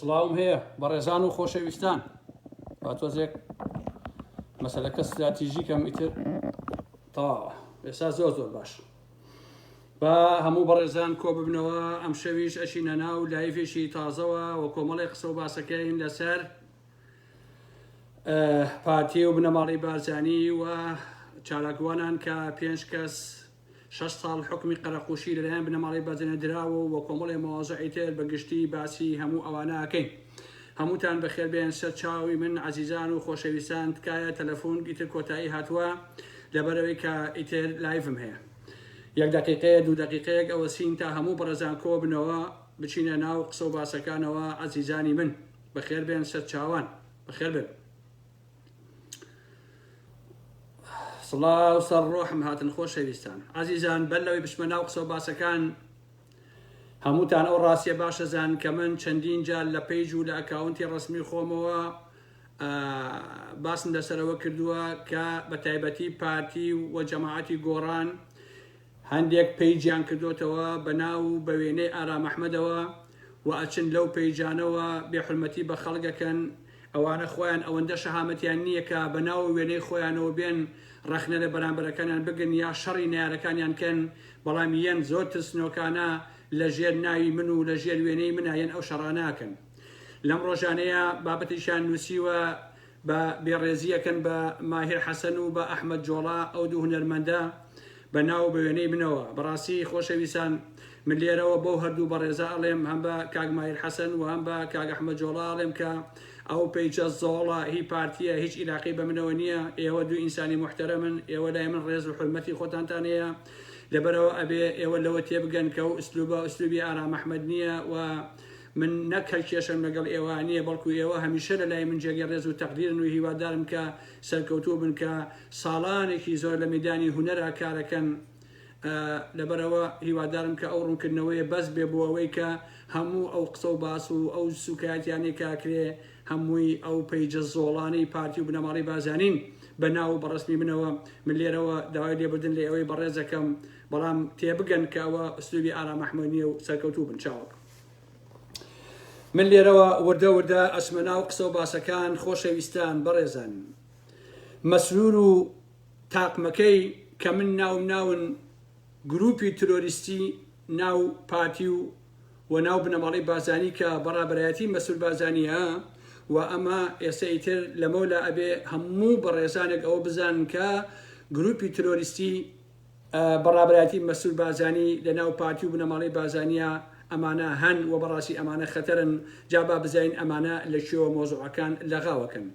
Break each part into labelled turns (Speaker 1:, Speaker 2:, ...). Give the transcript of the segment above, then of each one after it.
Speaker 1: سڵاوم هەیە بەڕێزان و خۆشەویستان با تۆزێک مەسەلەکە ستراتیژیکەم ئیتر تەواوە ئێستا زۆر زۆر باش با هەموو بەڕێزان کۆ ببنەوە ئەم شەویش ئەچینە ناو live ێکی تازەوە و کۆمەڵی قسە و باسەکەین لەسەر پارتی و بنەماڵەی بارزانی و چالاکوانان کە پێنج کەس شەش ساڵ حوکمی قەرەقوشی لەلایەن بنەماڵەی بەرزانیە دراوە و کۆمەڵێ مەوازوعی تر بە گشتی باسی هەموو ئەوانە ئەکەین. هەمووتان بەخێر بێن سەر چاوی من عەزیزان و خۆشەویستان تکایە تەلەفون ئیتر کۆتایی هاتووە لەبەرئەوەی کە ئیتر live م هەیە یەک دەقیقەیە دوو دەقیقەیەک ئەوەسین تا هەموو بەڕێزان کۆبنەوە بچینە ناو قسە و باسەکانەوە عەزیزانی من بەخێر بێن سەر چاوان بەخێر بێن. سڵاو سەر ڕۆحم هاتن خۆشەویستان عزیزان بەر لەوەی بچمە ناو قسە و باسەکان هەمووتان ئەو ڕاستیە باشە زان کە من چەندین جار لە page و لە account ی ڕسمی خۆمەوە باسم لەسەرەوە کردووە کە بە تایبەتی پارتی و جەماعەتی گۆڕان هەندێک page یان کردۆتەوە بە ناو و بە وێنەی ئارام ئەحمەدەوە و ئەچن لەو page انەوە بێ حورمەتی بە خەڵک ئەکەن، ئەوانە خۆیان ئەوەندە شەهامەتیان نییە کە بە ناو و وێنەی خۆیانەوە بێن ڕەخنە لە بەرامبەرەکانیان بگرن یا شەڕی نەیارەکانیان کەن، بەڵام یەن زۆر ترسنۆکانە لە ژێر ناوی من و لە ژێر وێنەی منا یەن ئەو شەڕانە ئەکەن. لەم ڕۆژانەیا بابەتێکیان نووسیوە بە بێڕێزی ئەکەن بە ماهیر حەسەن و بە ئەحمەد جۆڵا ئەو دوو هونەرمەندە بە ناو و بە وێنەی منەوە بەڕاستی خۆشەویستان من لێرەوە بەو هەردوو بەڕێزە ئەڵێم هەم بە کاک ماهیر حەسەن و هەم بە کاک ئەحمەد جۆڵا ئەڵێم کە ئەو page ە زۆڵە هی پارتیە هیچ ئیلاقەی بە منەوە نییە ئێوە دوو ئینسانی موحتەرەمن ئێوە لای من ڕێز و حورمەتی خۆتانتان هەیە لەبەرەوە ئەبێ ئێوە لەوە تێبگەن کە ئەو ئسلوبە ئسلوبی ئارام ئەحمەد نییە و من نەک هەر کێشەم لەگەڵ ئێوە نییە بەڵکو ئێوە هەمیشە لە لای من جێگەی ڕێز و تەقدیرن و هیوادارم کە سەرکەوتوو بن کە ساڵانێکی زۆر لە مەیدانی هونەرا کارەکەن لەبەرئەوە هیوادارم کە ئەو ڕوونکردنەوەیە بەس بێ بۆ ئەوەی کە هەموو ئەو قسە و باس و ئەو سوکایەتیانەی کە ئەکرێ هەمووی ئەو page ە زۆڵانەی پارتی و بنەماڵەی بارزانین بە ناو و بە ڕەسمی منەوە من لێرەوە داوای لێبوردن لە ئێوەی بەڕێز دەکەم بەڵام تێبگەن کە ئەوە ئسلوبی ئارام ئەحمەد نییە و سەرکەوتوو بن چاوەک. من لێرەوە وردە وردە ئەچمە ناو قسە و باسەکان خۆشەویستان بەڕێزان مەسرور و تاقمەکەی کە من ناوم ناون گروپی ترۆریستی ناو پارتی و و ناو بنەماڵەی بارزانی کە بەڕابەرایەتی مەسرور بارزانیە و ئەمە ئێستا ئیتر لەمەولا ئەبێ هەموو بەڕێزانێک ئەوە بزانن کە گروپی ترۆریستی بە ڕابەرایەتی مەسرور بارزانی لە ناو پارتی و بنەماڵەی بارزانیا ئەمانە هەن و بەڕاستی ئەمانە خەتەرن جا با بزانین ئەمانە لە کوێوە مەوزوعەکان لەغاوەکەن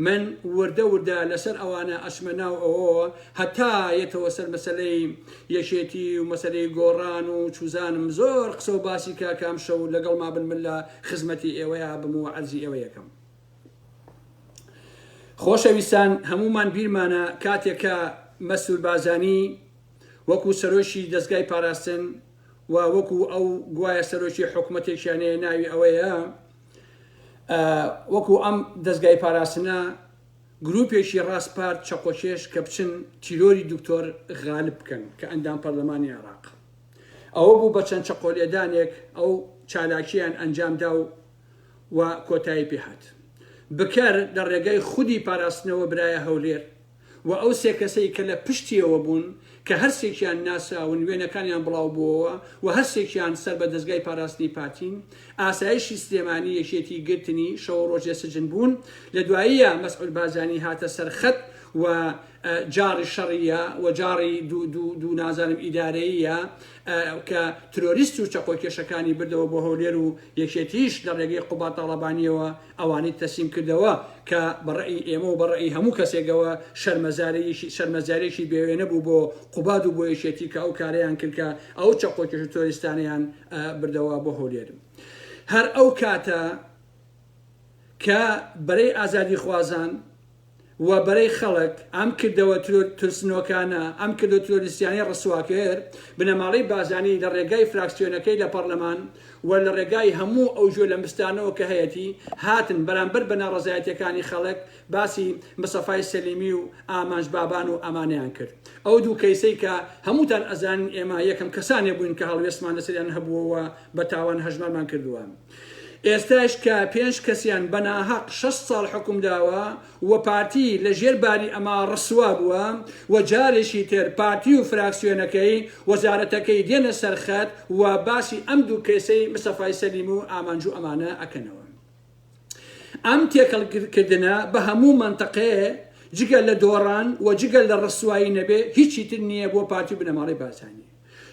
Speaker 1: من وردە وردە لەسەر ئەوانە ئەچمە ناو ئەوەوە هەتا یەتەوە سەر مەسەلەی یەکێتی و مەسەلەی گۆڕان و چوزانم زۆر قسە و باسی کە کام شەو لەگەڵما بن من لە خزمەتی ئێوەیا بم و عەرزی ئێوە یەکەم. خۆشەویستان هەموومان بیرمانە کاتێک کە مەسرور بارزانی وەکو سەرۆکی دەزگای پاراستن و وەکو ئەو گوایە سەرۆکی حکومەتێکیان هەیە ناوی ئەوەیە وەکو ئەم دەزگای پاراستنە گروپێکی ڕاسپارد چەقۆکێش کە بچن تیرۆری دکتۆر غالب بکەن کە ئەندام پەرلەمانی عێراق ئەوە بوو بە چەند چەقۆلێدانێک ئەو چالاکیان ئەنجامدا و و کۆتایی پێهات. بکەر لە ڕێگای خودی پاراستنەوە برایە هەولێر و ئەو سێ کەسەی کە لە پشتیەوە بوون کە هەرسێکیان ناسراون وێنەکانیان بڵاوبووەوە و هەرسێکیان سەر بە دەزگای پاراستنی پارتین ئاسایشی سلێمانی یەکێتی گرتنی شەو ڕۆژێ سجن بوون لە دواییە مەسعود بارزانی هاتە سەر خەت و جاڕی شەڕیە و جاڕی دوو نازانم ئیدارەییە کە ترۆریست و چەقۆکێشەکانی بردەوە بۆ هەولێر و یەکێتیش لە ڕێگەی قوباد تاڵەبانیەوە ئەوانەی تەسلیم کردەوە کە بە ڕەئی ئێمە و بە ڕەئی هەموو کەسێکەوە شەرمەزاریی شەرمەزاریەکی بێوێنە بوو بۆ قوباد و بۆ یەکێتی کە ئەو کارەیان کرد کە ئەو چەقۆکێش و ترۆریستانەیان بردەوە بۆ هەولێر هەر ئەو کاتە کە بەرەی ئازادیخوازان و بەرەی خەڵک ئەم کردەوە ترسنۆکانە، ئەم کردەوە ترۆریستیانەی ڕسوا کرد، بنەماڵەی بارزانی لە ڕێگای فراکسیۆنەکەی لە پەڕلەمان و لە ڕێگای هەموو ئەو گوێ لە مستانەوە کە هەیەتی هاتن بەرامبەر بە ناڕەزایەتیەکانی خەڵک باسی مستەفای سەلیمی و ئامانج بابان و ئەمانەیان کرد. ئەو دوو کەیسەی کە هەمووتان ئەزانن ئێمە یەکەم کەسانێ بووین کە هەڵوێستمان لەسەریان هەبووە و بە تاوان هەژمارمان کردووە. ئێستاش کە پێنج کەسیان بە ناهەق 6 ساڵ حوکم داوە و پارتی لە ژێر باری ئەما ڕسوا بووە و جارێکی تر پارتی و فراکسیۆنەکەی وەزارەتەکەی دێنە سەر خەت و باسی ئەم دوو کەیسەی مستەفای سەلیم و ئامانج و ئەمانە ئەکەنەوە. ئەم تێکەڵ کردنە بە هەموو مەنتقێ جگە لە دۆڕان و جگە لە ڕسوایی نەبێ هیچی تر نییە بۆ پارتی و بنەماڵەی بارزانی.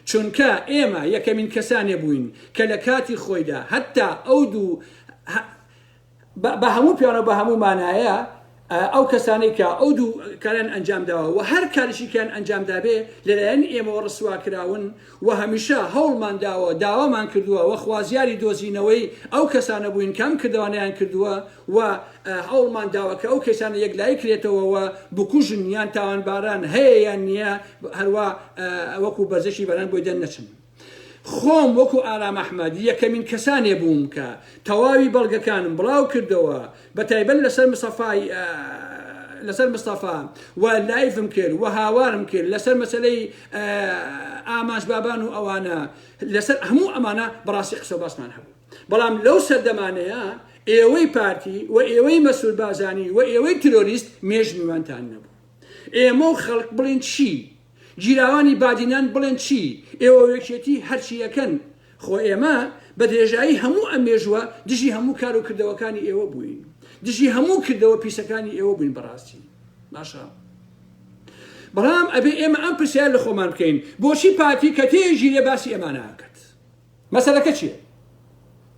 Speaker 1: چونکە ئێمە یەکەمین کەسانێ بووین کە لە کاتی خۆیدا هەتا ئەو دوو بە هەموو پیانە بە هەموو مانایە ئەو کەسانەی کە ئەو دوو کاریان ئەنجام داوە و هەر کارشیکیان ئەنجام دابێ لەلایەن ئێمەوە ڕسوا کراون و هەمیشە هەوڵمان داوە داوامان کردووە و خوازیاری دۆزینەوەی ئەو کەسانە بووین کە ئەم کردەوانەیان کردووە و هەوڵمان داوە کە ئەو کەیسانە یەکلایی کرێتەوە و بکوژن یان تاوانباران هەیە یان نییە هەروا وەکو بەرزەکی بەران بۆی دەرنەچن. خۆم وەکو ئارام ئەحمەد یەکەمین کەسانێ بووم کە تەواوی بەڵگەکانم بڵاو کردەوە بەتایبەت لەسەر مستەفای لەسەر مستەفا و live م کرد و هاوارم کرد لەسەر مەسەلەی ئامانج بابان و ئەوانە لەسەر هەموو ئەمانە بەڕاستی قسە باسمان هەبوو بەڵام لەو سەردەمانەیە ئێوەی پارتی و ئێوەی مەسرور بارزانی و ئێوەی ترۆریست مێژ میوانتان نەبوو ئێمە و خەڵک بڵێن چی گیراوانی بادینان بڵێن چی؟ ئێوەو یەکێتی هەرچی ئەکەن، خۆ ئێمە بە درێژایی هەموو ئەم مێژووە دژی هەموو کارو کردەوەکانی ئێوە بووین، دژی هەموو کردەوە پیسەکانی ئێوە بووین بەڕاستی. باشە بەڵام ئەبێ ئێمە ئەم پرسیارە لە خۆمان بکەین، بۆچی پارتی کە تێیەگیرێ باسی ئێمانە ئەکات؟ مەسەلەکە چیە؟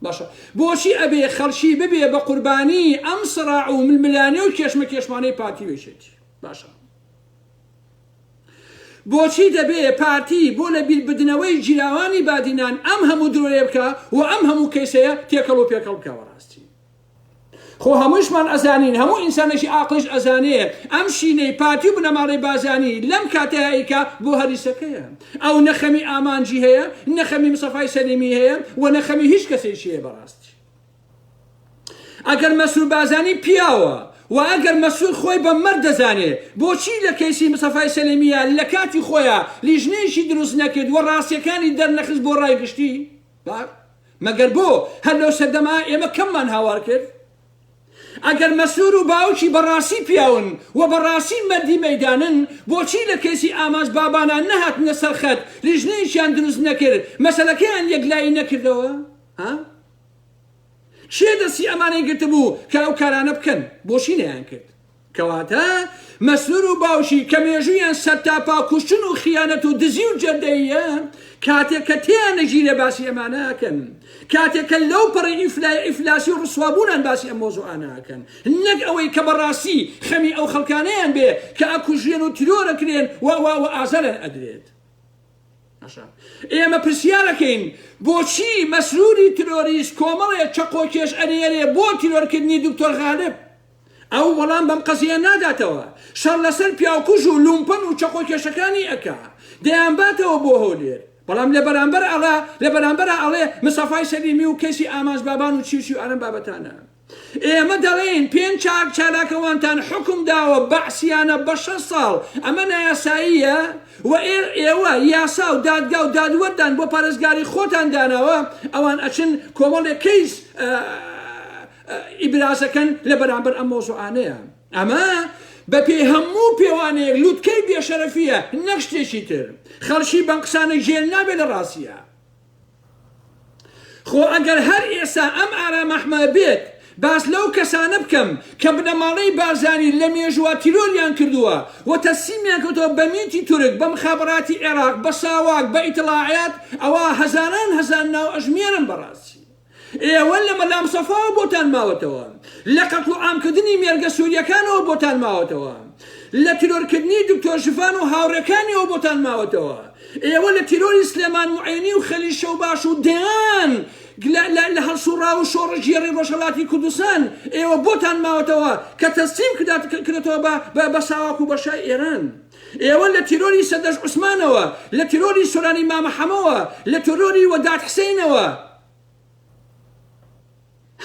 Speaker 1: باشە بۆچی ئەبێ خەڵکی ببێ بە قوربانی ئەم سڕاع و ململانێ و کێشمەکێشمانەی پارتی و یەکێتی؟ باشە بۆچی دەبێ پارتی بۆ لە بیربردنەوەی گیراوانی بادینان ئەم هەموو درۆیە بکا و ئەم هەموو کەیسەیە تێکەڵ و پێکەڵ بکا بەڕاستی خۆ هەمووشمان ئەزانین هەموو ئینسانێکی ئاقڵیش ئەزانێ ئەم شینەی پارتی و بنەماڵەی بازانی لەم کاتەیا ئەیکا بۆ هەریسەکەیە ئەو نە خەمی ئامانجی هەیە نە خەمی مستەفای سەلیمی هەیە و نە خەمی هیچ کەسێکی هەیە بەڕاستی ئەگەر مەسرور بارزانی پیاوە و ئەگەر مەسرور خۆی بە مەرد دەزانێ بۆچی لە کەیسی مستەفای سەلیمیە لە کاتی خۆیا لیژنەیەکی دروست نەکرد و ڕاستیەکانی دەرنەخست بۆ ڕای گشتی؟ مەگەر بۆ هەر لەو سەردەما ئێمە کەممان هاوار کرد؟ ئەگەر مەسرور و باوکی بەڕاستی پیاون و بەڕاستی مەردی مەیدانن بۆچی لە کەیسی ئامانج بابانا نەهاتنە سەر خەت لیژنەیەکیان دروست نەکرد مەسەلەکەیان یەکلایی نەکردەوە؟ ها؟ کێ دەستی ئەمانەی گرتبوو کە ئەو کارانە بکەن؟ بۆچی نەیانکرد؟ کەواتە مەسرور و باوکی کە مێژوویان سەرتاپا کوشتن و خیانەت و دزی و جەردەییە، کاتێک کە تێیان نەگیرێ باسی ئەمانە ئەکەن، کاتێک کە لەو پەڕی ئیفلاسی و ڕسوابوونان باسی ئەم مەوزوعانە ئەکەن، نەک ئەوەی کە بەڕاستی خەمی ئەو خەڵکانەیان بێ کە ئەکوژرێن و تیرۆر ئەکرێن و و ئازاریان ئەدرێت. باشە ئێمە پرسیارەکەین بۆچی مەسروری ترۆریست کۆمەڵێ چەقۆکێش ئەنێرێ بۆ تیرۆرکردنی دکتۆر غالب؟ ئەو وەڵام بەم قەزیە ناداتەوە شەڕ لەسەر پیاوکوژ و لومپەن و چەقۆکێشەکانی ئەکا دەیانباتەوە بۆ هەولێر بەڵام لە بەرامبەر ئەڵا لە بەرامبەرا ئەڵێ مستەفای سەلیمی و کەیسی ئامانج بابان و چی و چی و ئەم بابەتانە. ئێمە دەڵێین پێنج چاک چالاکەوانتان حوکم داوە بەعسیانە بە 6 ساڵ ئەمە نایاساییە و ئێوە یاسا و دادگا و دادوەردان بۆ پارێزگاری خۆتان داناوە ئەوان ئەچن کۆمەڵێک کەیس ئیبرازەکەن لە بەرامبەر ئەم مەوزوعانەیە ئەمە بەپێی هەموو پێوانەیەک لوتکەی بێشەرەفیە نەک شتێکی تر خەڵکی بەم قسانە گێل نابێت لە ڕاستیە خۆ ئەگەر هەر ئێستا ئەم ئارام ئەحمە بێت باس لەو کەسانە بکەم کە بنەماڵەی بارزانی لە مێژووە تیرۆریان کردووە و تەسلیمیان کردووە بە میتی تورک بە مخابراتی عێراق بە ساواک بە ئیتڵاعات ئەوا هەزاران هەزار ناو ئەژمێرم بەڕاستی ئێوە لە مەلا مستەفاوە بۆتان ماوەتەوە، لە قەتڵوعامکردنی مێرگە سوریەکانەوە بۆتان ماوەتەوە، لە تیرۆرکردنی دکتۆر ژڤان و هاوڕێکانیەوە بۆتان ماوەتەوە، ئێوە لە تیرۆری سلێمان موعینی و خەلیل شەوباش و دەیان لە هەڵسوڕاو و شۆڕشگێڕی ڕۆژهەڵاتی کوردستان ئێوە بۆتان ماوەتەوە کە تەسلیم کرێتەوە بە ساواک و بە شای ئێران. ئێوە لە تیرۆری سەردەشت عوسمانەوە، لە تیرۆری سۆرانی مامە حەمەوە، لە تیرۆری وەدات حسەینەوە،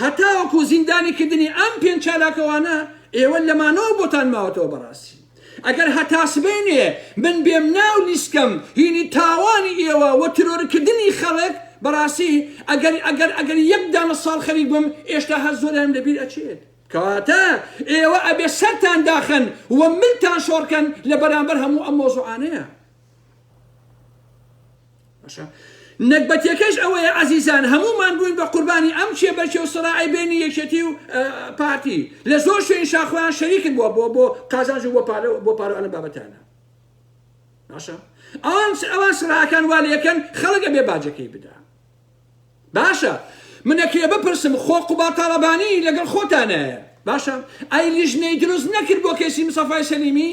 Speaker 1: هەتاوەکو زیندانی کردنی ئەم پێنج چالاکەوانە ئێوە لەمانەوە بۆتان ماوەتەوە بەڕاستی ئەگەر هەتا سبەینێ من بێم ناو لیستکەم هینی تاوانی ئێوە و ترۆرکردنی خەڵک بەڕاستی ئەگەر ئەگەر ئەگەر یەک دانە ساڵ خەریک بم ئێشتا هەر زۆریان لەبیر ئەچێت. کەواتە ئێوە ئەبێ سەرتان داخەن و ملتان شۆڕکەن لە بەرامبەر هەموو ئەم مەوزوعانەیە. باشە نەگبەتیەکەش ئەوەیە ئازیزان هەموومان بووین بە قوربانی ئەم کێبەرکێ و سڕاعەی بینی یەکێتی و پارتی لە زۆر شوێن شاخۆیان شەریکن بووە بۆ بۆ قازانج و بۆ پارە بۆ پارە ئەم بابەتانە باشە ئەوان ئەوان سڕاکان وا لەکەن خەڵک ئەبێ باجەکەی بدا باشە من ئەکرێ بپرسم خۆ قوباد تاڵەبانی لەگەڵ خۆتانایە باشە ئەی لیژنەی دروست نەکرد بۆ کەیسی مستەفای سەلیمی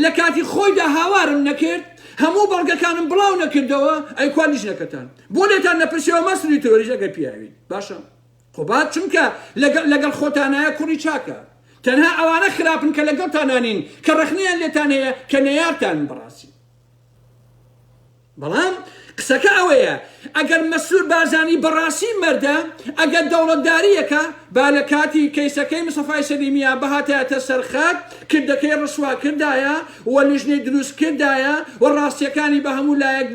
Speaker 1: لە کاتی خۆیدا هاوارم نەکرد هەموو بەڵگەکانم بڵاو نەکردەوە ئەی کوا لیژنەکەتان بۆ لێتان نەپرسیەوە مەسروری ترۆریست ئەگەر پیاویت باشە قوباد چونکە لەگەڵ خۆتانایە کوڕی چاکە تەنها ئەوانە خراپن کە لەگەڵتانانین کە ڕەخنەیان لێتان هەیە کە نەیارتانن بەڕاستی بەڵام قسەکە ئەوەیە ئەگەر مەسرور بارزانی بەڕاستی مەردە، ئەگەر دەوڵەتدارییەکە، با لە کاتی کەیسەکەی مستەفای سەلیمیا بهاتایەتە سەر خەت، کردەکەی ڕسوا کردایە و لیژنەی دروست کردایە و ڕاستییەکانی بە هەموو لایەک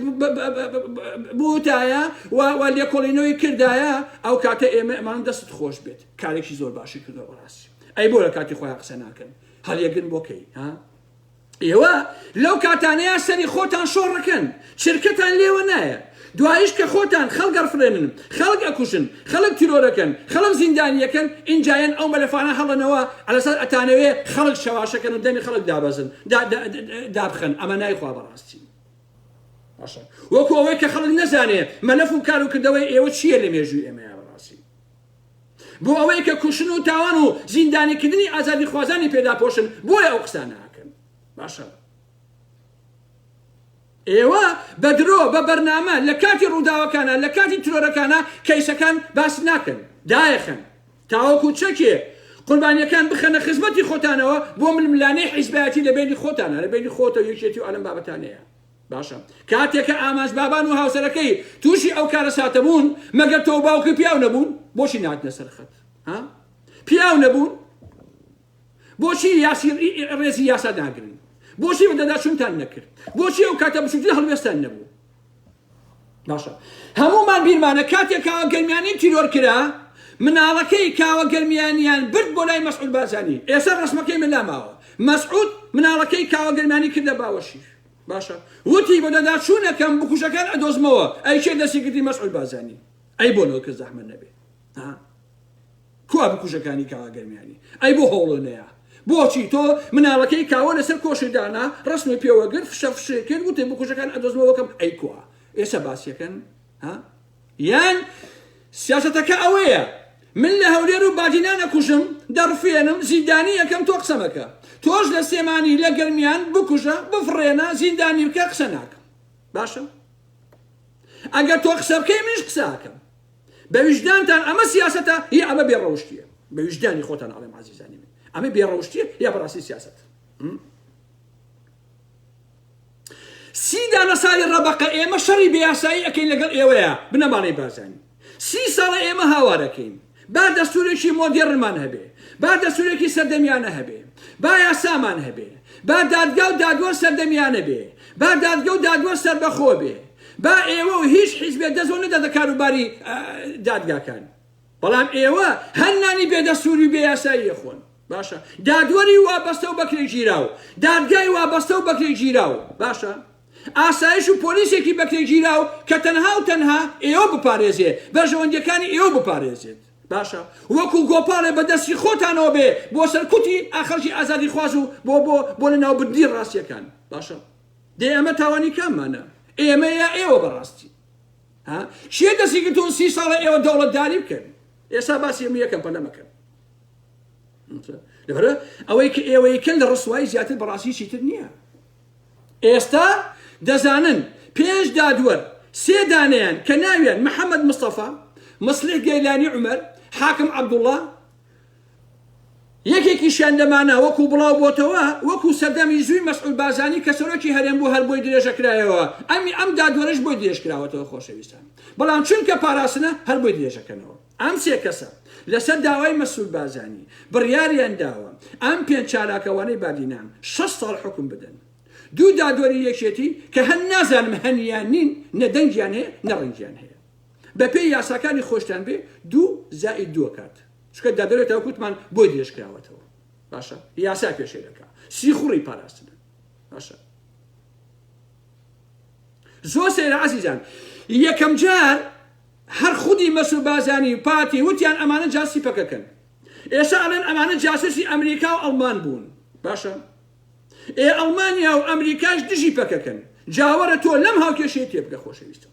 Speaker 1: بوتایە و لێکۆڵینەوەی کردایە، ئەو کاتە ئێمە ئەمان دەستت خۆش بێت کارێکی زۆر باشی کردووە بەڕاستی. ئەی بۆ لە کاتی خۆیان قسە ناکەن؟ هەڵیەگرن بۆ کەی؟ ها؟ ئێوە لەو کاتانەیا سەری خۆتان شۆڕەکەن چرکەتان لێوە نایە دوایش کە خۆتان خەڵک ئەڕفرێنن خەڵک ئەکوژن خەڵک تیرۆرەکەن خەڵک زیندانیەکەن ئینجا یەن ئەو مەلەفانە هەڵەنەوە عەلەساس ئەتانەوێ خەڵک چەواشەکەن و دەمی خەڵک دابەزن دابخەن ئەمە نایخوا بەڕاستی باشە وەکو ئەوەی کە خەڵک نەزانێ مەلەف و کار و کردەوەی ئێوە چییە لە مێژووی ئێمەیا بەڕاستی بۆ ئەوەی کە کوشتن و تاوان و زیندانیکردنی ئازادیخوازانی پێداپۆشن بۆیە ئەو قسانە ئەکەن باشە ئێوە بە درۆ بە بەرنامە لە کاتی ڕووداوەکانە لە کاتی ترۆرەکانە کەیسەکان باس ناکەن دایەخەن تاوەکو چەکێ قوربانیەکان بخەنە خزمەتی خۆتانەوە بۆ ململانێی حیزبایەتی لە بینی خۆتانە لە بینی خۆتە یەکێتی و ئەلم بابەتانەیە باشە کاتێ کە ئامانج بابان و هاوسەرەکەی توشی ئەو کارەساتە بوون مەگەر تۆ و باوکی پیاو نەبوون بۆچی ناتنە سەر خەت ها پیاو نەبوون بۆچی یاسی ڕێزی یاسا ناگرن بۆچی بەدەداچونتان نەکرد بۆچی ئەو کاتە بچووتر هەڵوێستان نەبوو باشە هەموومان بیرمانە کاتێک کاوە گەرمیانی تیرۆر کرا مناڵەکەی کاوە گەرمیانیان برد بۆ لای مەسعود بارزانی ئێستا ڕسمەکەی من لاماوە مەسعود مناڵەکەی کاوە گەرمیانی کردە باوەشی باشە وتی بەدەداچوونەکەم بکوژەکان ئەدۆزمەوە ئەی کێ دەستی گرتی مەسعود بارزانی ئەی بۆ نەوە کەس زەحمەت نەبێ ها کوا بکوژەکانی کاوە گەرمیانی ئەی بۆ هەوڵۆ نەیە بۆچی تۆ مناڵەکەی کاوە لەسەر کۆشی دانا ڕسمی پێوەگرت فشە فشێ کرد وتی بکوژەکان ئەدۆزمەوەکەم ئەی کوا ئێستا باسیەکەن ها یان سیاسەتەکە ئەوەیە من لە هەولێر و بادینان ئەکوژم دەڕفێنم زیندانی ئەکەم تۆ قسە مەکە تۆش لە سلێمانی لە گەرمیان بکوژە بفڕێنە زیندانی بکە قسە ناکەم باشە ئەگەر تۆ قسە بکەی منیش قسە ئەکەم بە ویژدانتان ئەمە سیاسەتە یا ئەمە بێ ڕەوشتیە بە ویژدانی خۆتان ئەڵێم عزیزانی من ئەمە بێ ڕەوشتیە یا بەڕاستی سیاسەت سی دانە ساڵی ڕەبەقە ئێمە شەڕی بێ یاسایی ئەکەین لەگەڵ ئێوەیا بنەماڵەی بارزانی سی ساڵە ئێمە هاوارەکەین با دەستورێکی مۆدێڕنمان هەبێ با دەستورێکی سەردەمیانە هەبێ با یاسامان هەبێ با دادگا و دادوەر سەردەمیانە بێ با دادگە و دادوەر سەربەخۆ بێ با ئێوە و هیچ حیزبێ دەست نەداتە کاروباری دادگاکان بەڵام ئێوە هەر نانی بێ دەستوری و بێ یاسایی ئەخۆن باشە دادوەری وابەستە و بەکرێ گیراو دادگای وابەستە و بەکرێ گیراو باشە ئاسایش و پۆلیسێکی بەکرێ گیراو کە تەنها و تەنها ئێوە بپارێزێ بەرژەوەندیەکانی ئێوە بپارێزێت باشە وەکو گۆپاڵێ بە دەستی خۆتانەوە بێ بۆ سەرکوتی ئاخەڵکی ئازادیخواز و بۆ بۆ بۆ لەناوبردنی ڕاستیەکان باشە دێ ئەمە تاوانی کاممانە ئێمە یا ئێوە بەڕاستی ها کێ دەستی گرتوون سی ساڵە ئێوە دەوڵەتداری بکەن ئێستا باسی ئەمە یەکەم پەلە مەکەن لەبەرە ئەوەی کە ئێوەی کەن لە ڕسوایی زیاتر بەڕاستی چیتر نییە ئێستا دەزانن پێنج دادوەر سێ دانیان کە ناویان محەممەد مستەفا مەسلیح گەیلانی عومەر حاکم عەبدوڵڵا یەکێکیشیان لەمانە وەکو بڵاو بۆتەوە وەکو سەردەمی زووی مەسعود بارزانی کە سەرۆکی هەرێم بوو هەر بۆی درێژەکرایەوە ئەمی ئەم دادوەرەش بۆی درێژکراوەتەوە خۆشەویستان بەڵام چونکە پاراستنە هەر بۆی درێژەکەنەوە ئەم سێ کەسە لەسەر داوای مەسعود بارزانی بڕیاریان داوە ئەم پێنج چالاکەوانەی بادینان 6 ساڵ حکوم بدەن دوو دادوەری یەکێتی کە هەر نازانم هەن یان نین نە دەنگیان هەیە نە ڕەنگیان هەیە. بەپێی یاساکانی خۆشتان بێ دوو زائید دووە کات چونکە دادوەری تاوەکو وتمان بۆی درێژکراوەتەوە باشە یاسا پێشێ دەکا سیخوڕی پاراستنە باشە زۆر سەیرە عەزیزان یەکەم جار هەر خودی مەسرور بارزانی و پارتی وتیان ئەمانە جاسوسی پەکەکەن ئێستا ئەڵێن ئەمانە جاسوسی ئەمریکا و ئەڵمان بوون باشە ئێ ئەڵمانیا و ئەمریکاش دژی پەکەکەن جا وەرە تۆ لەم هاوکێشەیە تێبگە خۆشەویستم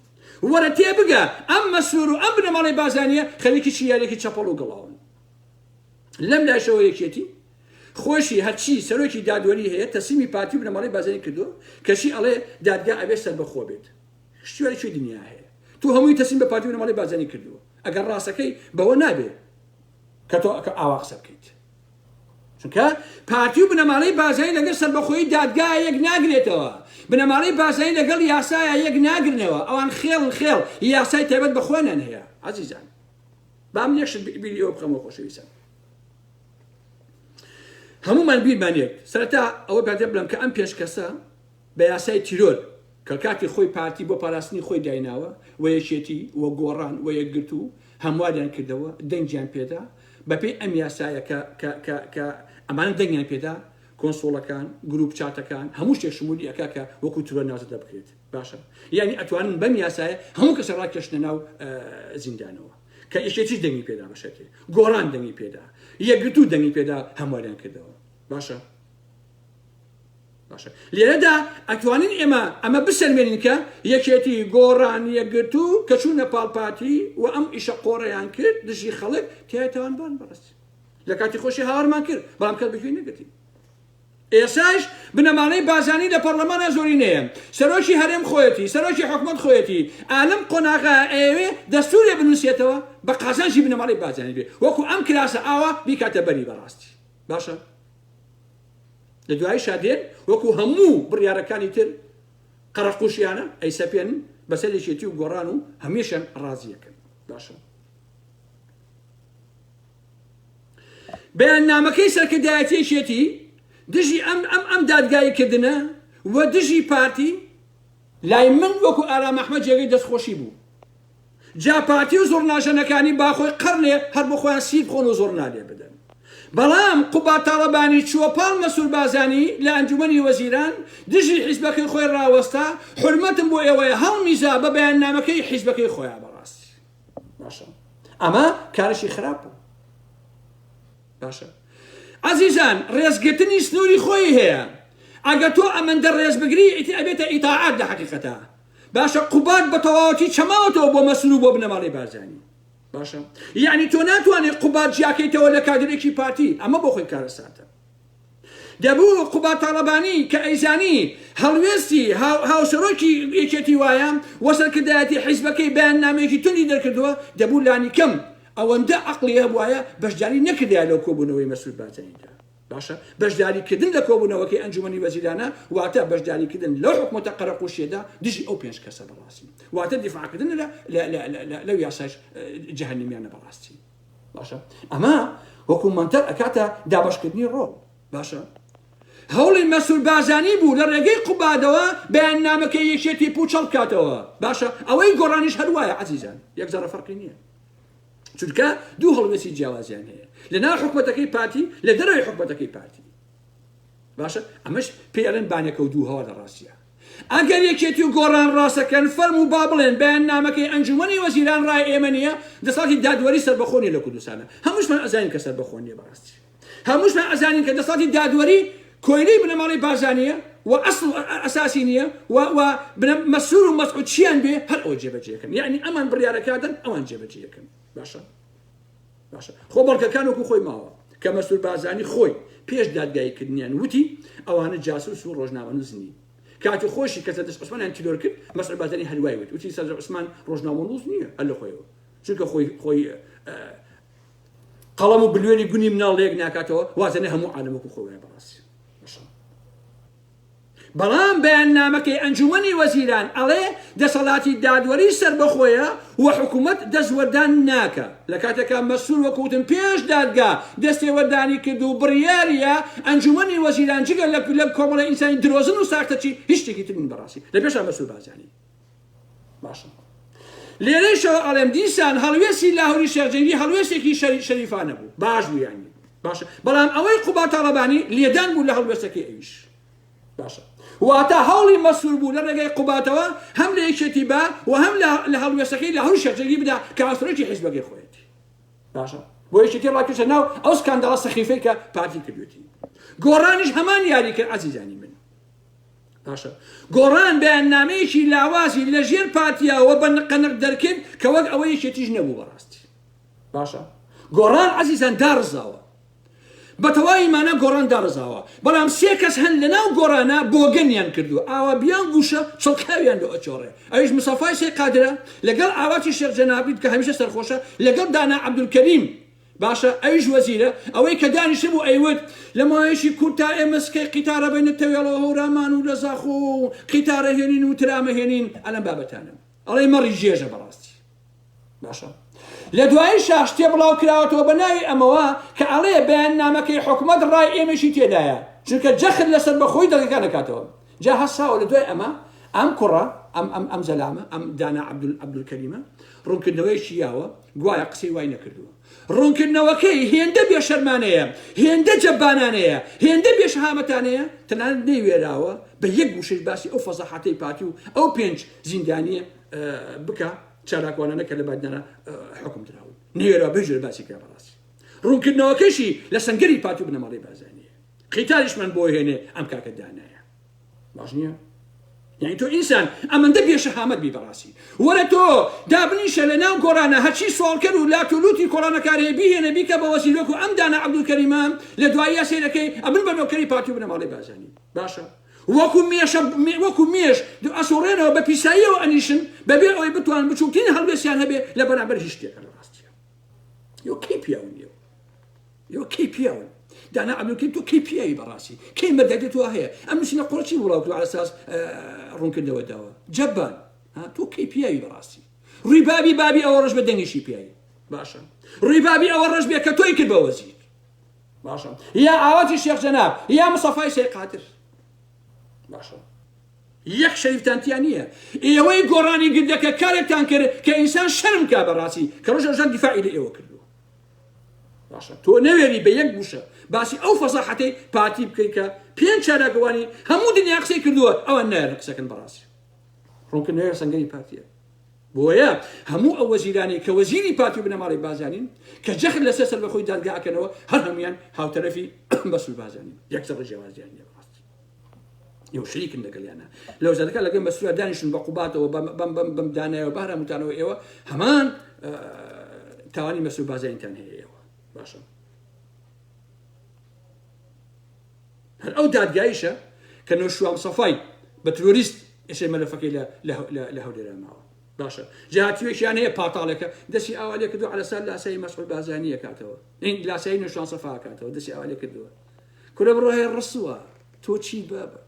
Speaker 1: وەرە تێبگە ئەم مەسرور و ئەم بنەماڵەی بارزانیە خەریکی چی یاریەکی چەپەڵ و گڵاون لەم لایشەوە یەکێتی خۆشی هەرچی سەرۆکی دادوەری هەیە تەسلیمی پارتی و بنەماڵەی بارزانی کردووە کەچی ئەڵێ دادگا ئەبێ سەربەخۆ بێت شتیواری کوێ دنیا هەیە تۆ هەمووی تەسلیم بە پارتی و بنەماڵەی بارزانی کردووە ئەگەر ڕاستەکەی بەوە نابێ کە تۆ ئاوا قسە بکەیت چونکە پارتی و بنەماڵەی بارزانی لەگەڵ سەربەخۆیی دادگا یەک ناگرێتەوە بنەماڵەی بارزانی لەگەڵ یاسایە یەک ناگرنەوە ئەوان خێڵن خێڵ یاسای تایبەت بە خۆیان هەیە عەزیزان با من یەک شت بیری ئێوە بخەمەوە خۆشەویستان هەمومان بیرمان یەک سەرەتا ئەوە پێ بڵێم کە ئەم پێنج کەسە بە یاسای تیرۆر کە کاتی خۆی پارتی بۆ پاراستنی خۆی دایناوە و یەکێتی و گۆڕان و یەکگرتوو هەمواریان کردەوە دەنگیان پێدا بەپێی ئەم یاسایە کە کە کە کە ئەمانە دەنگیان پێدا کۆنسوڵەکان گروپ چاتەکان هەموو شتێک شمولی ئەکا کە وەکو ترۆر ناوزەدە بکرێت باشە یعنی ئەتوانن بەم یاسایە هەموو کەسە ڕاکێشنە ناو زیندانەوە کە یەکێتیش دەنگی پێدا بەشێتێ گۆڕان دەنگی پێدا یەکگرتوو دەنگی پێدا هەمواریان کردەوە باشە باشە لێرەدا ئەتوانین ئێمە ئەمە بسەلمێنین کە یەکێتی گۆڕان یەکگرتوو کە چوونە پاڵ پارتی و ئەم ئیشە قۆڕەیان کرد دژی خەڵک تیای تاوانبارن بەڕاستی لە کاتی خۆشی هاوارمان کرد بەڵام کەس بەگوێی نەگرتین ئێساش بنەماڵەی بازانی لە پەرلەمانە زۆرینەیە سەرۆکی هەرێم خۆیەتی سەرۆکی حکومەت خۆیەتی ئالم قۆناغا ئەیەوێ دەستورێ بنووسێتەوە بە قازانجی بنەماڵەی بازانی بێ وەکو ئەم کراسە ئاوا بیکاتە بەری بەڕاستی باشە لە دوایشا دێن وەکو هەموو بڕیارەکانی تر قەرەقوشیانە ئەیسەپێنن بەسەر یەکێتی و گۆڕان و هەمیشەن ڕازیەکەن باشە بەیاننامەکەی سەرکردایەتی یەکێتی دژی ئەم ئەم ئەم دادگایی کردنە و دژی پارتی لای من وەکو ئارام ئەحمەد جێگەی دەستخۆشی بوو جا پارتی و زوڕناژەنەکانی با خۆی قەرنێ هەر بۆ خۆیان سیر بخۆن و زوڕنا لێ بدەن. بەڵام قوباد تاڵەبانی چووە پاڵ مەسرور بارزانی لە ئەنجومەنی وەزیران دژی حیزبەکەی خۆی ڕاوەستا، حورمەتم بۆ ئێوەیە هەڵمیزا بە بەیاننامەکەی حیزبەکەی خۆیان بەڕاستی باشە ئەمە کارێکی خراپ بوو. باشە عەزیزان ڕێزگرتنی سنووری خۆی هەیە ئەگەر تۆ ئەمەندە ڕێز بگری ئیتر ئەبێتە ئیتاعات لە حەقیقەتا باشە قوباد بە تەواوەتی چەماوەتەوە بۆ مەسرور و بۆ بنەماڵەی بارزانی باشە یعنی تۆ ناتوانێت قوباد جیاکەیتەوە لە کادرێکی پارتی ئەمە بۆ خۆی کارەساتە دەبوو قوباد تاڵەبانی کە ئەیزانی هەڵوێستی هاوسەرۆکی یەکێتی وایە و سەرکردایەتی حیزبەکەی بەیاننامەیەکی توندی دەرکردووە دەبوو لانی کەم ئەوەندە عەقڵی هەبوایە بەشداری نەکردایە لەو کۆبوونەوەی مەسرور بارزانیدا باشە بەشداریکردن لە کۆبوونەوەکەی ئەنجومەنی وەزیرانە واتە بەشداریکردن لەو حکومەتە قەرەقوشیەدا دژی ئەو پێنج کەسە بەڕاستی واتە دیفاعکردن لە لەو یاساش جەهەنمیانە بەڕاستی باشە ئەمە وەکو مەنتەق ئەکاتە دابەشکردنی ڕۆڵ باشە هەوڵی مەسرور بارزانی بوو لە ڕێگەی قوبادەوە بەیاننامەکەی یەکێتی پوچەڵ بکاتەوە باشە ئەوەی گۆڕانیش هەروایە عەزیزان یەک زەڕە فەرقی نییە چونکە دوو هەڵوێستی جیاوازیان هەیە لە ناو حکومەتەکەی پارتی لە دەرەوەی حکومەتەکەی پارتی باشە ئەمەش پێی ئەڵێن بانەکە و دوو هەوا لە ڕاستیە ئەگەر یەکێتی و گۆڕان ڕاستەکەن فەرموو با بڵێن بەیاننامەکەی ئەنجومەنی وەزیران ڕای ئێمە نییە دەسەڵاتی دادوەری سەربەخۆ نییە لە کوردستانە هەمووشمان ئەزانین کە سەربەخۆ نییە بەڕاستی هەمووشمان ئەزانین کە دەسەڵاتی دادوەری کۆیلەی بنەماڵەی بارزانییە و ئەسڵ و ئەساسی نییە و و مەسرور و مەسعود چیان بێ هەر ئەوە جێبەجێکەن یعنی ئەمان بڕیارەکە دەن ئەوان جێبەجێکەن باشە باشە خۆ بەڵگەکان وەکو خۆی ماوە کە مەسرور بارزانی خۆی پێش دادگاییکردنیان وتی ئەوانە جاسوس و ڕۆژنامەنووس نین کاتی خۆشی کە سەردەشت عوسمانیان تیرۆر کرد مەسرور بارزانی هەروای وت وتی سەردەشت عوسمان ڕۆژنامەنووس نییە هەر لە خۆیەوە چونکە خۆی خۆی قەڵەم و بلوێنی گونی مناڵ لەیەک ناکاتەوە وازنە هەموو عالەم وەکو خۆی وایە بەڕاستی بەڵام بەیاننامەکەی ئەنجومەنی وەزیران ئەڵێ دەسەڵاتی دادوەری سەربەخۆیە و حکومەت دەستوەردان ناکا، لە کاتێکا مەسرور وەکو وتم پێش دادگا دەستێوەردانی کرد و بڕیارییا ئەنجومەنی وەزیران جگە لە لە کۆمەڵە ئینسانی درۆزن و ساختەچی هیچ شتێکی تر نین بەڕاستی لە پێشا مەسرور بارزانی باشە. لێرەیشەوە ئەڵێم دیسان هەڵوێستی لاهوری شێخ جەنگی هەڵوێستێکی شەریفانە بوو باش بوو یانی باشە بەڵام ئەوەی قوباد تاڵەبانی لێدان بوو لە هەڵوێستەکەی ئەویش باشە واتە هەوڵی مەسرور بوو لە ڕێگەی قوباتەوە هەم لە یەکێتی با و هەم لە هەڵوێستەکەی لاهوری شێخ جەنگی بدا کە هاوسەرۆکی حیزبەکەی خۆیەتی باشە بۆ یەکێتی ڕاکێشە ناو ئەو سکانداڵە سەخیفەی کە پارتی کردوێتی گۆڕانیش هەمان یاری کرد عەزیزانی من باشە گۆڕان بەیاننامەیەکی لاوازی لە ژێر پارتیاوە بە نقەنق دەرکرد کە وەک ئەوە یەکێتیش نەبوو بەڕاستی باشە گۆڕان عەزیزان داڕزاوە بە تەواوی مانا گۆڕان داڕزاوە بەڵام سێ کەس هەن لەناو گۆڕانە بۆگەنیان کردووە ئاوا بیان گوشە چڵکاویان لۆ ئەچۆڕێ ئەویش مسەفای سەی قادرە لەگەڵ ئاواتی شێخ جەنابیت کە هەمیشە سەرخۆشە لەگەڵ دانا عەبدولکەریم باشە ئەویش وەزیرە ئەوەی کە دانیشتبوو ئەیوت لە ماوەیەکی کورتا ئێمە سکەی قیتارە بەینە تەوێڵەوە هەورامان و لە زاخۆ و قیتارە هێنین و ترامە هێنین ئەلەم بابەتانە ئەڵێ مەڕی ژێژە بەڕاستی باشە لە دواییشا شتێ بڵاو کراوەتەوە بە ناوی ئەمەوە کە ئەڵێ بەیاننامەکەی حکومەت ڕای ئێمەشی تێدایە چونکە جەخت لەسەر بەخۆی دەنگەکان دەکاتەوە جا هەساوە لە دوای ئەمە ئەم کوڕە ئەم ئەم ئەم زەلامە ئەم دانا عەبدول عەبدولکەریمە ڕوونکردنەوەیەکی یاوە گوایە قسەی وای نەکردووە ڕوونکردنەوەکەی هێندە بێشەرمانەیە هێندە جەبانانەیە هێندە بێشەهامەتانەیە تەنانەت نەیوێراوە بە یەک وشەش باسی ئەو فەزاحەتەی پارتی و ئەو پێنج زیندانیە بکە چالاکوانانە کە لە بادینانە حکوم دراون نەوێرا بەجۆرە باسی کرا بەڕاستی ڕوونکردنەوەکەشی لە سەنگەری پارتی و بنەماڵەی بارزانیە قیتاریشمان بۆ هێنێ ئەم کاکە دانایە باش نییە یعنی تۆ ئینسان ئەمەندە بێشەهامەت بی بەڕاستی وەرە تۆ دابنیشە لە ناو گۆڕانە هەرچی سواڵکەر و لات و لوتی کۆڵانەکار هەیە بیهێنە بیکە بە وەزیر وەکو ئەم دانا عەبدولکەریمە لە دواییە سەیرەکەی ئەبن بە نۆکەری پارتی و بنەماڵەی بارزانی باشە وەکو مێشە وەکو مێش ئەسوڕێنەوە بە پیساییەوە ئەنیشن بەبێ ئەوەی بتوان بچووکترین هەڵوێستیان هەبێ لە بەرامبەر هیچ شتێکە لە ڕاستیە یۆ کەی پیاون ئێوە یۆ کەی پیاون دانا عەبدولکەریم تۆ کەی پیاوی بەڕاستی کەی مەردایەتی تۆ هەیە ئەم نووسینە قوڕە چی بڵاو کردووە عەلەساس ڕوونکردنەوە داوە جەبان ها تۆ کەی پیاوی بەڕاستی ڕووی بابی بابی ئەوە ڕەش بە دەنگیشی پیاوی باشە ڕووی بابی ئەوە ڕەش بێ کە تۆی کرد بە وەزیر باشە یا ئاواتی شێخ جەناب یا مستەفای سەی قادر باشە یەک شەریفتان تیا نییە ئێوەی گۆڕانی گردەکە کارێکتان کرد کە ئینسان شەرم کا بەڕاستی کە ڕۆژ ڕۆژان دیفاعی لە ئێوە کردووە باشە تۆ نەوێری بە یەک وشە باسی ئەو فەزاحەتەی پارتی بکەیت کە پێنج چالاکوانی هەموو دنیا قسەی کردووە ئەوان نایەن قسەکەن بەڕاستی ڕوونکردنەوەی سەنگەری پارتیە بۆیە هەموو ئەو وەزیرانەی کە وەزیری پارتی و بنەماڵەی بازانین کە جەخت لەسەر سەربەخۆی دادگا ئەکەنەوە هەر هەمویان هاوتەرەفی مەسرور بارزانین یەک زەڕە جیاوازیان نییە بەڕاستی یو شریکن لەگەڵیانە لە وەزارەتەکە لەگەڵ مەسرور دانیشن بە قوباتەوە بەم بەم بەم بەم دانایەوە بە هەراموتانەوە ئێوە هەمان تاوانی مەسرور بارزانیتان هەیە ئێوە باشە هەر ئەو دادگایشە کە نەوشیروان سەفای بە ترۆریست ئێستا مەلەفەکەی لە لە هەولێرا ماوە باشە جهاتوێکیان هەیە پاتاڵێکە دەستی ئاوا لێ کردو عەلەسار لاسایی مەسعود بارزانی ئەکاتەوە لاسایی نەوشیروان سەفا ئەکاتەوە دەستی ئاوا لێ کردووە کورە بڕۆ هەیە ڕسووە تۆ چی بابە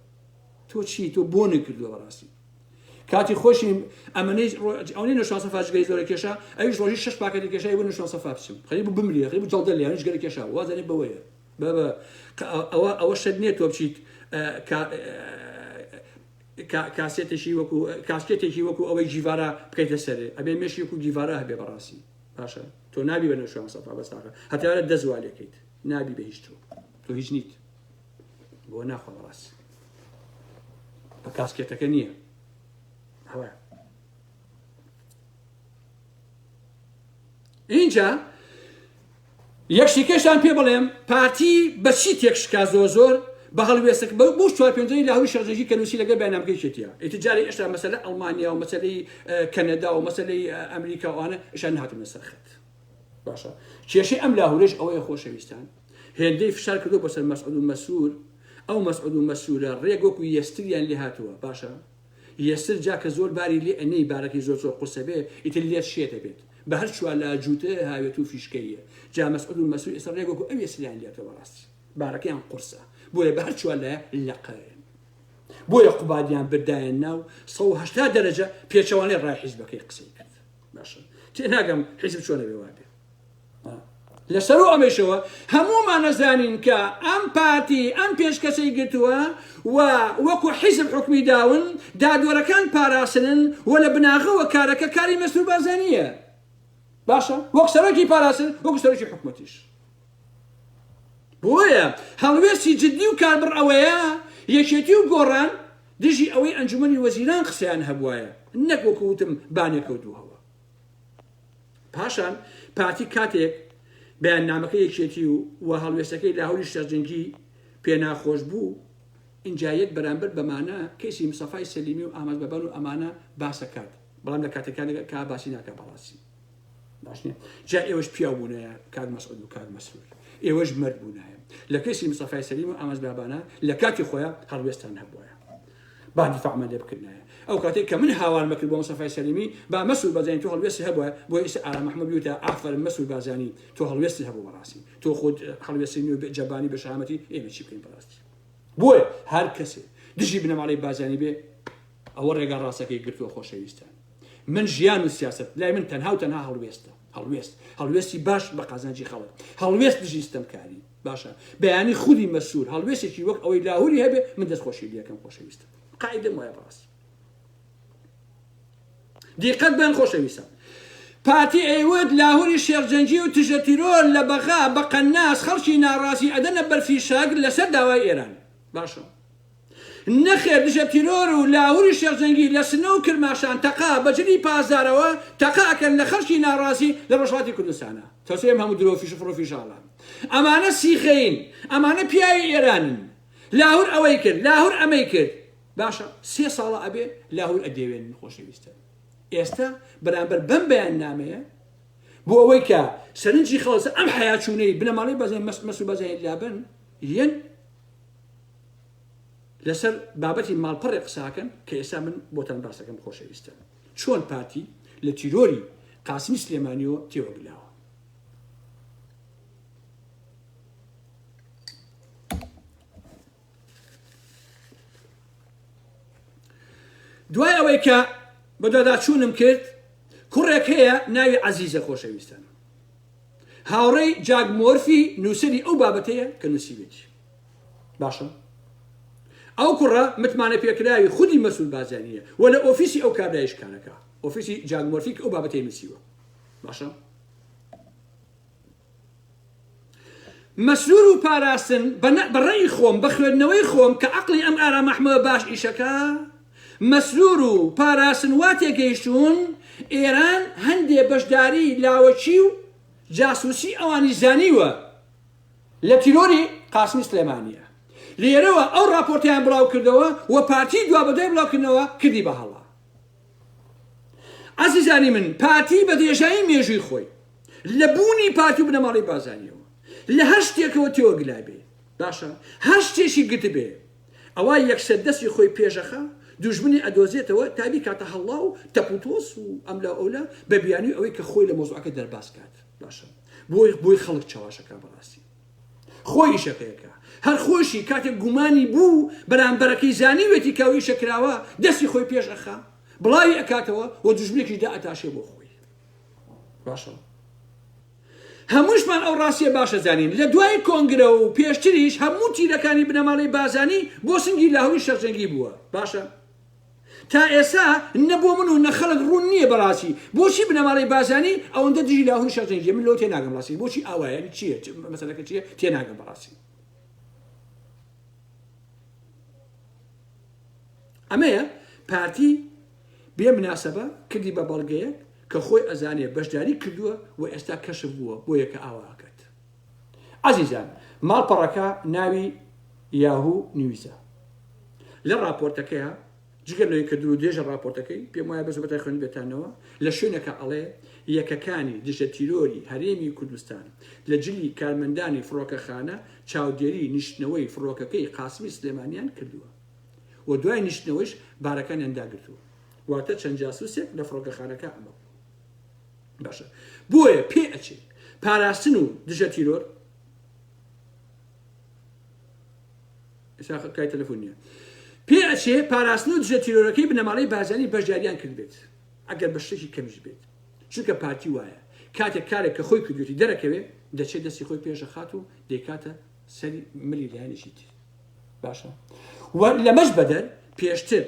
Speaker 1: تۆ چی تۆ بۆنە کردووە بەڕاستی کاتی خۆشی ئەمەنەی ئەوەی نەوشیروان سەفا جگەری زۆرە کێشا ئەویش ڕۆژی شەش پاکەتی کێشای بۆ نەوشیروان سەفا بچم خەریک بوو بمرێ خەریک بوو جەڵدە لێیان جگەرە کێشا وازانێ بەوەیە بابە ئەوە ئەوە شت نییە تۆ بچیت کاسێتێکی وەکو کاسکێتێکی وەکو ئەوەی جیڤارا بکەیتە سەرێ ئەبێ مێشی وەکو جیڤارا هەبێ بەڕاستی باشە تۆ نابی بە نەوشیروان سەفا بەساغە هەتیارە دەست وا لێکەیت نابی بە هیچ تۆ تۆ هیچ نیت بۆ ناخوا بەڕاستی بە کاسکێتەکە نییە ئەوە اینجا یەک شتیکەشتان پێ بڵێم پارتی بە چی تێکشکا زۆر زۆر بە هەڵوێستەک بە بۆ چوار پێنجەی لاهوری شەڕجێژی کە نووسی لەگەڵ بەیاننامەکەی یەکێتیە ئیتر جارێ ئێشتا مەسەلە ئەڵمانیا و مەسەلەی کەنەدا و مەسەلەی ئەمریکا و ئەوانە ئێشتا نەهاتوونە سەر خەت باشە کێشەی ئەم لاهورەش ئەوەیە خۆشەویستان هێندەی فشار کردو بۆ سەر مەسعود و مەسرور ئەو مەسعود و مەسرورە ڕێک وەکو یەستریان لێ هاتووە باشە یەسر جا کە زۆر باری لێ ئەنێی بارەکەی زۆر زۆر قورسە بێ ئیتر لێت شێت ئەبێت بە هەر چوار لا جووتە هاوێت و فیشکەییە جا مەسعود و مەسرور ئێستا ڕێک وەکو ئەو یەسریان لێتەوە بەڕاستی بارەکەیان قورسە بۆیە بە هەر چوار لایە لەقەن بۆیە قوبادیان بردایە ناو 180 دەرەجە پێچەوانەی ڕای حیزبەکەی قسەی کرد باشە تێناگەم حیزب چۆنە بێ وابێ. لەسەرو ئەمەیشەوە هەموومان ئەزانین کە ئەم پارتی ئەم پێنج کەسەی گرتووە و وەکو حیزب حوکمی داون، دادوەرەکان پاراستنن و لە بناغەوە کارەکە کاری مەسرور بارزانییە. باشە وەک سەرۆکی پاراستن وەکو سەرۆکی حکومەتیش. بۆیە هەڵوێستی جدی و کاربڕ ئەوەیە یەکێتی و گۆڕان دژی ئەوەی ئەنجومەنی وەزیران قسەیان هەبوایە نەک وەکو وتم بانێکەوتووهەوە. پاشان پارتی کاتێک بەیاننامەکەی یەکێتی و و هەڵوێستەکەی لاهوری شێخ جەنگی پێ ناخۆش بوو ئینجا یەت بەرامبەر بەمانە کەیسی مستەفای سەلیمی و ئامانج بەبان و ئەمانە باسەکات بەڵام لە کاتەکانێک کا باسی ناکا بەڕاستی باش نییە جا ئێوەش پیاو بوونایە کاک مەسعود و کاک مەسرور ئێوەش مەرد بوونایە لە کەیسی مستەفای سەلیم و ئامانج بابانە لە کاتی خۆیان هەڵوێستان هەبوایە با دیفاعمان لێ بکردنایە ئەو کاتێک کە من هاوارم کرد بۆ مستەفای سەلیمی با مەسرور بارزانی تۆ هەڵوێستی هەبوایە بۆ ئێستا ئارام ئەحمەد بیوتە ئافەرم مەسرور بارزانی تۆ هەڵوێستی هەبوو بەڕاستی تۆ خۆت هەڵوێستی نیە و جەبانی بە شەهامەتی ئێمە چی بکەین بەڕاستی بۆیە هەر کەسێ دژی بنەماڵەی بارزانی بێ ئەوە ڕێگا ڕاستەکەی گرتووە خۆشەویستان من ژیان و سیاست لای من تەنها و تەنها هەڵوێستە هەڵوێست هەڵوێستی باش بە قازانجی خەڵک هەڵوێست دژی ستەمکاری باشە بەیانی خودی مەسرور هەڵوێستێکی وەک ئەوەی لاهوری هەبێ من دەست خۆشی لەکەم خۆشەویستم قاعدەم وایە بەڕاستی دیقەت بەن خۆشەویستان پارتی ئەیوت لاهوری شێخ جەنگی و تژە تیرۆر لە بەغا بە قەناس خەڵکی ناڕازی ئەدەنە بەر فیشەک لەسەر داوای ئێران باشە نەخێر دژە تیرۆر و لاهوری شێخ جەنگی لە سنە و کرماشان تەقە بە جلی پاسدارەوە تەقە ئەکەن لە خەڵکی ناڕازی لە ڕۆژهەڵاتی کوردستانا تەسێ ئەم هەموو درۆ فیش فڕ و فیشاڵە ئەمانە سیخەین ئەمانە پیاوی ئێرانن لاهور ئەوەی کرد لاهور ئەمەی کرد باشە سێ ساڵە ئەبێ لاهور ئەدێوێنن خۆشەویستە ئێستا بەرامبەر بەم بەیان نامەیە بۆ ئەوەی کە سەرنجی خەڵسە ئەم حەیاچوونەی بنەماڵەی بەزای مەس مەس و بەزای لابن یەن لەسەر بابەتی ماڵپەڕێک قساکەن کە ئێستا من بۆتان باسەکەم خۆشەویستە چۆن پارتی لە تیرۆری قاسمی سلێمانیەوە تێوەگلاوە. دوای ئەوەی کە بەدواداچوونم کرد کوڕێک هەیە ناوی عەزیزە خۆشەویستان هاوڕێی جاک مۆرفی نووسەری ئەو بابەتەیە کە نووسیوێتی باشە ئەو کوڕە متمانە پێکراوی خودی مەسرور بارزانیە و لە ئۆفیسی ئەو کابرایش کارەکە ئۆفیسی جاک مۆرفی کە ئەو بابەتەی نووسیوە باشە مەسرور و پاراستن بە ڕێی خۆم بە خوێندنەوەی خۆم کە عقلی ئەم ئارام ئەحمەوە باش ئیشەکە مەسرور و پاراستن وا تێگەیشتون ئێران هەندێ بەشداری لاوەکی و جاسوسی ئەوانی زانیوە لە تیرۆری قاسمی سلێمانیە. لێرەوە ئەو ڕاپۆرتەیان بڵاو کردەوە و پارتی دوابەدوای بڵاوکردنەوە کردی بە هەڵە. عەزیزانی من پارتی بە درێژایی مێژووی خۆی لە بوونی پارتی و بنەماڵەی بارزانیەوە لە هەر شتێکەوە تێوەگلابێ باشە هەر شتێکی گرتبێ ئەوا یەکسەر دەستی خۆی پێشەخا دوژمنی ئەدۆزێتەوە تا بیکاتە هەڵا و تەپوتۆز و ئەملا ئەولا بە بیانوی ئەوەی کە خۆی لە مەوزوعەکە دەرباز کات باشە بۆی بۆی خەڵک چەواشەکا بەڕاستی خۆی ئیشەکەیەکە هەر خۆشی کاتێک گومانی بوو بەرامبەرەکەی زانیوێتی کە ئەو ئیشە کراوە دەستی خۆی پێش ئەخا بڵاوی ئەکاتەوە و دوژمنێکیش دائەتاشێ بۆ خۆی باشە هەمووشمان ئەو ڕاستیە باشە زانین لە دوای کۆنگرە و پێشتریش هەموو تیرەکانی بنەماڵەی بازانی بۆ سنگی لاهوری شەرجەنگی بووە باشە تا ئێستا نە بۆ من و نە خەڵک ڕوون نییە بەڕاستی بۆچی بنەماڵەی بارزانی ئەوەندە دژی لاهور شێخ جەنگیە من لەوە تێناگەم ڕاستی بۆچی ئاوایە یانی چییە مەسەلەکە چییە تێناگەم بەڕاستی ئەمەیە پارتی بێ مناسبە کردی بە بەڵگەیەک کە خۆی ئەزانێ بەشداری کردووە و ئێستا کەشف بووە بۆ یەکە ئاواکەت عەزیزان ماڵپەڕەکە ناوی یاهو نیوزە لە ڕاپۆرتەکەیا جگە لەوەی کە دوور و درێژە ڕاپۆرتەکەی پێم وایە بەس بەتای خوێندبێتانەوە لە شوێنەکە ئەڵێ یەکەکانی دژە تیرۆری هەرێمی کوردستان لە جلی کارمەندانی فڕۆکەخانە چاودێری نیشتنەوەی فڕۆکەکەی قاسمی سلێمانیان کردووە و دوای نیشتنەوەیش بارەکانیان داگرتووە واتە چەند جاسوسێک لە فڕۆکەخانەکە ئەمە بوو باشە بۆیە پێ ئەچێ پاراستن و دژە تیرۆر کای تەلەفۆن نییە پێ ئەچێ پاراستن و دژە تیرۆرەکەی بنەماڵەی بارزانی بەشداریان کردبێت ئەگەر بە شتێکی کەمیش بێت چونکە پارتی وایە. کاتێک کارێک کە خۆی کردوێتی دەرەکەوێ دەچێت دەستی خۆی پێشەخات و دەیکاتە سەری ملی لایەنێکی تر باشە و لەمەش بەدەر پێشتر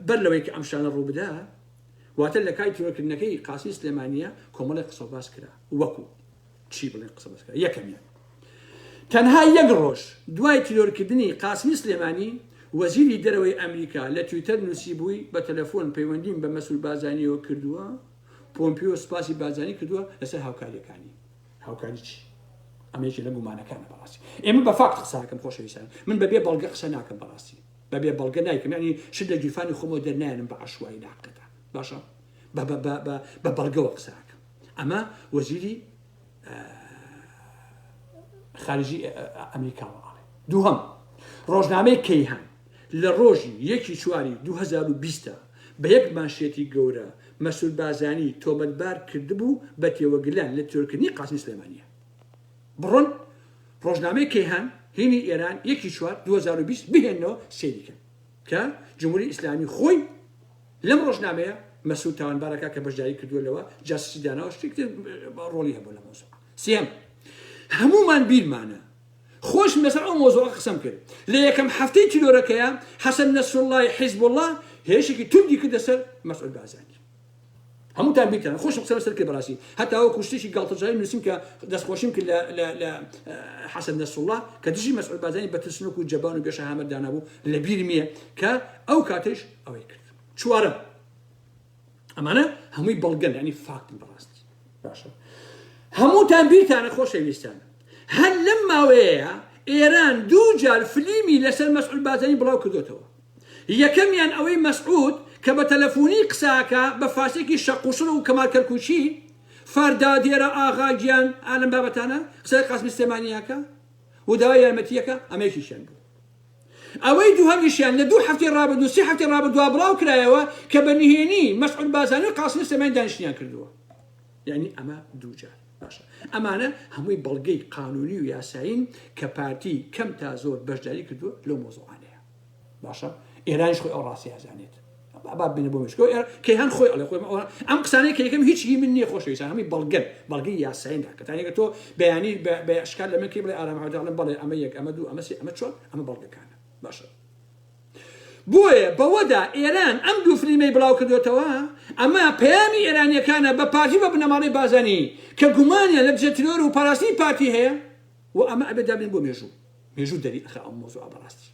Speaker 1: بەر لەوەی کە ئەم شانە ڕوو بدا واتە لە کای تیرۆرکردنەکەی قاسمی سلێمانیە کۆمەڵی قسە باس کرا وەکو چی بڵێن قسە باس کرا یەکەمیان تەنها یەک ڕۆژ دوای تیرۆرکردنی قاسمی سلێمانی وەزیری دەرەوەی ئەمریکا لە تویتەر نووسیبووی بە تەلەفۆن پەیوەندیم بە مەسرور بارزانیەوە کردووە پۆمپیۆ سوپاسی بارزانی کردووە لەسەر هاوکاریەکانی هاوکاری چی؟ ئەمە یەکێ لە گومانەکانە بەڕاستی ئێمە بە فاکت قسە ئەکەم خۆشەویستان من بەبێ بەڵگە قسە ناکەم بەڕاستی بەبێ بەڵگە نایکەم یعنی شت لە گیرفانی خۆمەوە دەرنایەنم بە عەشوایی لە حەقیقەتا باشە بە بە بە بە بە بەڵگەوە قسە ئەکەم ئەمە وەزیری خارجی ئەمریکاوە ئەڵێ دووهەم ڕۆژنامەی کەیهان لە ڕۆژی یەکی چواری 2020 بە یەک مانشێتی گەورە مەسرور بارزانی تۆمەتبار کردبوو بە تێوەگلان لە تیرۆرکردنی قاسمی سلێمانییە. بڕۆن ڕۆژنامەی کەیهان هینی ئێران یەکی چوار 2020 بهێننەوە سەیری کەن کە جمهوری ئیسلامی خۆی لەم ڕۆژنامەیە مەسرور تاوانبارەکە کە بەشداری کردووە لەوە جاسوسی داناوە شتێک تر ڕۆڵی هەبوو لە مەوزوع. سێیەم هەموومان بیرمانە خۆشم لەسەر ئەو مەوزوعە قسەم کرد. لە یەکەم هەفتەی تیرۆرەکەیا حەسەن نەسروڵڵای حیزبوڵڵا هێرشێکی توندی کردە سەر مەسعود بارزانی. هەمووتان بیرتانە خۆشم قسەم لەسەر کرد بەڕاستی هەتا وەکو شتێکی گاڵتەجاڕی نووسیم کە دەستخۆشیم کرد لە لە لە حەسەن نەسروڵڵا کە دژی مەسعود بارزانی بە ترسنۆک و جەبان و بێشەهامەت دانابوو لە بیرمیە کە ئەو کاتەیش ئەوەی کرد. چوارەم ئەمانە هەمووی بەڵگەن یعنی فاکتن بەڕاستی باشە هەمووتان بیرتانە خۆشەویستان هەر لەم ماوەیە ئێران دوو جار فلیمی لەسەر مەسعود بارزانی بڵاو کردوتەوە یەکەمیان ئەوەی مەسعود کە بە تەلەفۆنی قساکە بە فارسێکی شەقوشڕ و کەمال کەرکوکی فەردا دێرە ئاغا گیان ئالم بابەتانە قسەی قاسمی سلێمانیەکە و داوای یارمەتیەکە ئەمەیەکیشیان بوو ئەوەی دووهەمیشیان لە دوو هەفتەی ڕابردوو سێ هەفتەی ڕابردووە بڵاو کرایەوە کە بە نهێنی مەسعود بارزانی و قاسمی سلێمانی دانیشتنیان کردووە. یعنی ئەمە دوو جار. باشە ئەمانە هەمووی بەڵگەی قانونی و یاسایین کە پارتی کەم تا زۆر بەشداری کردووە لەو مۆزوعانەیە. باشە ئێرانیش خۆی ئەو ڕاستیە ئەزانێت. با بینە بۆ مشکۆ کەیهان خۆی ئەڵێ خۆی ئەم قسانەی کە یەکەم هیچ هی من نییە خۆشەویستان هەمووی بەڵگەن بەڵگەی یاسایین داکەتانێکە تۆ بەیانی بە ئەشکال لە من کەی بڵێ ئارام عەبدوڵڵا بەڵێ ئەمە یەک ئەمە دوو ئەمە سێ ئەمە چوار ئەمە بەڵگەکانە باشە بۆیە بەوەدا ئێران ئەم دوو فلیمەی بڵاو کردوێتەوە ئەمە پەیامی ئێرانیەکانە بە پارتی بە بنەماڵەی بازانی کە گومانیان لە دژە تیرۆر و پاراستنی پارتی هەیە و ئەمە ئەبێ دابنێن بۆ مێژوو مێژوو دەری ئەخا ئەم مۆزوعە بەڕاستی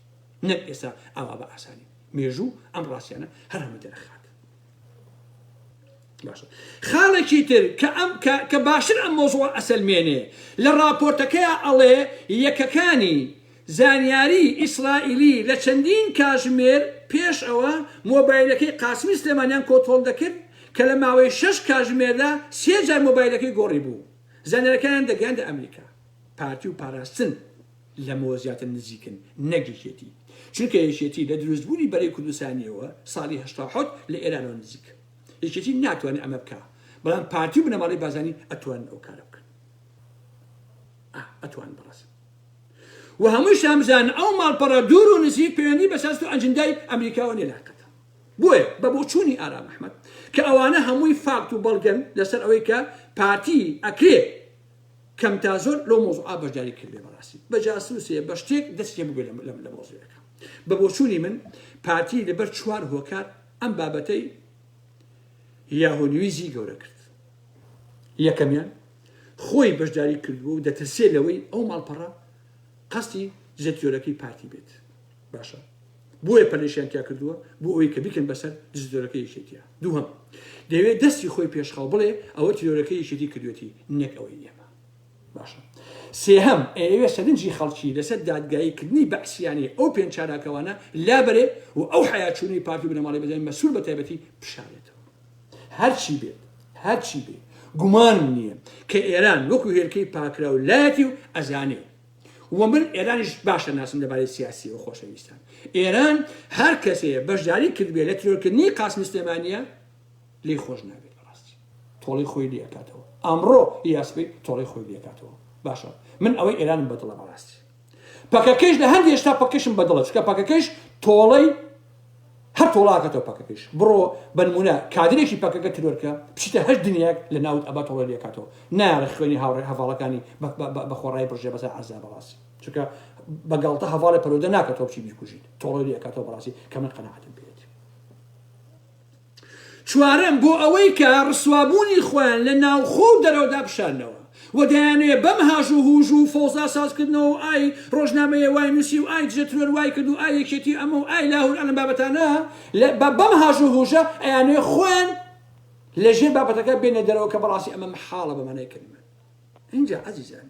Speaker 1: نەک ئێستا ئاوا بە ئاسانی مێژوو ئەم ڕاستیانە هەر هەمووی دەرەخات باشە خاڵێکی تر کە ئەم کە باشتر ئەم مۆزوع ئەسەلمێنێ لە راپۆرتەکەیا ئەڵێ یەکەکانی زانیاری ئیسرائیلی لە چەندین کاژمێر پێش ئەوە مۆبایلەکەی قاسمی سلێمانیان کۆنترۆڵ دەکرد کە لە ماوەی شەش کاژمێردا سێ جار مۆبایلەکەی گۆڕی بوو زانیارەکانیان دەگەیاندە ئەمریکا پارتی و پاراستن لەمەوە زیاتر نزیکن نەک یەکێتی چونکە یەکێتی لە دروستبوونی بەرەی کوردستانیەوە ساڵی 87 لە ئێرانەوە نزیک یەکێتی ناتوانێت ئەمە بکا بەڵام پارتی و بنەماڵەی بازانی ئەتوانن ئەو کارە بکەن ئەتوان بەڕاست و هەمووشتان بزانن ئەو ماڵپەڕە دوور و نزیک پەیوەندی بە سیاسەت و ئەجندای ئەمریکاوە نیە لە حەقیقەتدا بۆیە بە بۆچوونی ئارام ئەحمەد کە ئەوانە هەمووی فاکت و بەڵگەن لەسەر ئەوەی کە پارتی ئەکرێ کەم تا زۆر لەو مەوزوعە بەشداری کردبێ بەڕاستی بە جاسوسێ بە شتێک دەستی هەبووبێ لە لە مەوزوعەکە بە بۆچوونی من پارتی لەبەر چوار هۆکار ئەم بابەتەی یاهۆ نیوزی گەورە کرد یەکەمیان خۆی بەشداری کردووە و دەترسێ لەوەی ئەو ماڵپەڕە قەستی دژە تیۆرەکەی پارتی بێت باشە بۆیە پەلێشیان تیا کردووە بۆ ئەوەی کە بیکەن بەسەر دژە یەکێتیە دووهەم دەیەوێت دەستی خۆی پێشخاو بڵێ ئەوە تیرۆرەکەی یەکێتی کردوێتی نەک ئەوەی ئێمە باشە سێهەم ئەیەوێ سەرنجی خەڵکی لەسەر دادگایی کردنی بەعسیانەی ئەو پێنج چالاکەوانە لابەرێ و ئەو حەیاچوونەی پارتی و بنەماڵەی بەزانی مەسرور بە تایبەتی بشارێتەوە هەرچی بێت هەرچی بێت گومانم نییە کە ئێران وەکو هێلکەی پاکراو لایەتی و ئەزانێ و من ئێرانیش باش ئەناسم لەبارەی سیاسیەوە خۆشەویستان ئێران هەر کەسێ بەشداری کردبێ لە تیرۆرکردنی قاسمی سلێمانیە لێی خۆش نابێت بەڕاستی تۆڵەی خۆی لێ ئەکاتەوە ئەمڕۆ یا سبەی تۆڵەی خۆی لێ ئەکاتەوە باشە من ئەوەی ئێرانم بەدڵە بەڕاستی پەکەکەیش لە هەندێ شتا پەکەشم بەدڵە چونکە پەکەکەیش تۆڵەی. هەر تۆڵاکەتەوە پەکەکەیش بڕۆ بەنمونە کادرێکی پەکەکە ترۆرکە بچیتە هەر دنیایەک لە ناوت ئەبا تۆڵە لێکاتەوە نایەڵێ خوێنی هاوڕێ هەڤاڵەکانی بە خۆڕایی بڕژێ بەسەر عەرزا بەڕاستی چونکە بە گاڵتە هەڤاڵێ پەرۆدە ناکەتەوە بچی بیکوژیت تۆڵە لێکاتەوە بەڕاستی کە من قەناعەتم پێیەتی. چوارەم، بۆ ئەوەی کە ڕسوابوونی خۆیان لە ناوخۆ و دەرەوەدا بشارنەوە و دەیانەوێت بەم هاژ و هوژ و فەوزا سازکردنەوە و ئای ڕۆژنامەیە وای نووسی و ئای دژە ترۆر وای کرد و ئای یەکێتی ئەمە و ئای لاهور ئەم بابەتانە بە بەم هاژ و هوژە ئەیانەوێت خۆیان لە ژێر بابەتەکە بێنە دەرەوە کە بەڕاستی ئەمە مەحاڵە بە مانای کەلیمە. ئینجا عەزیزان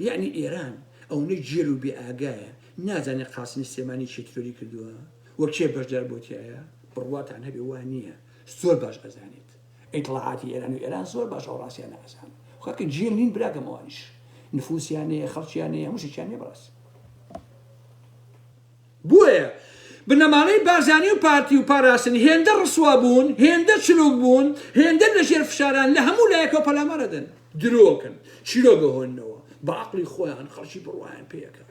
Speaker 1: یەعنی ئێران ئەونە گێل و بێ ئاگایە نازانێ قاسمی سلێمانی کێ ترۆری کردووە و کێ بەشدار بووە تیایا؟ بڕواتان هەبێ وا نییە زۆر باش ئەزانێت ئیتڵاعاتی ئێران و ئێران زۆر باش ئەو ڕاستیانە ئەزانن خاکە گێل نین براگەم ئەوانیش نفوسیان هەیە خەڵکیان هەیە هەموو شتێکیان هەیە بەڕاستی. بۆیە بنەماڵەی بارزانی و پارتی و پاراستن هێندە ڕسوا بوون، هێندە چروک بوون، هێندە لە ژێر فشاران لە هەموو لایەکەوە پەلامار ئەدەن. درۆکەن، چیرۆک ئەهۆننەوە، بە عەقڵی خۆیان خەڵکی بڕوایان پێ ئەکات.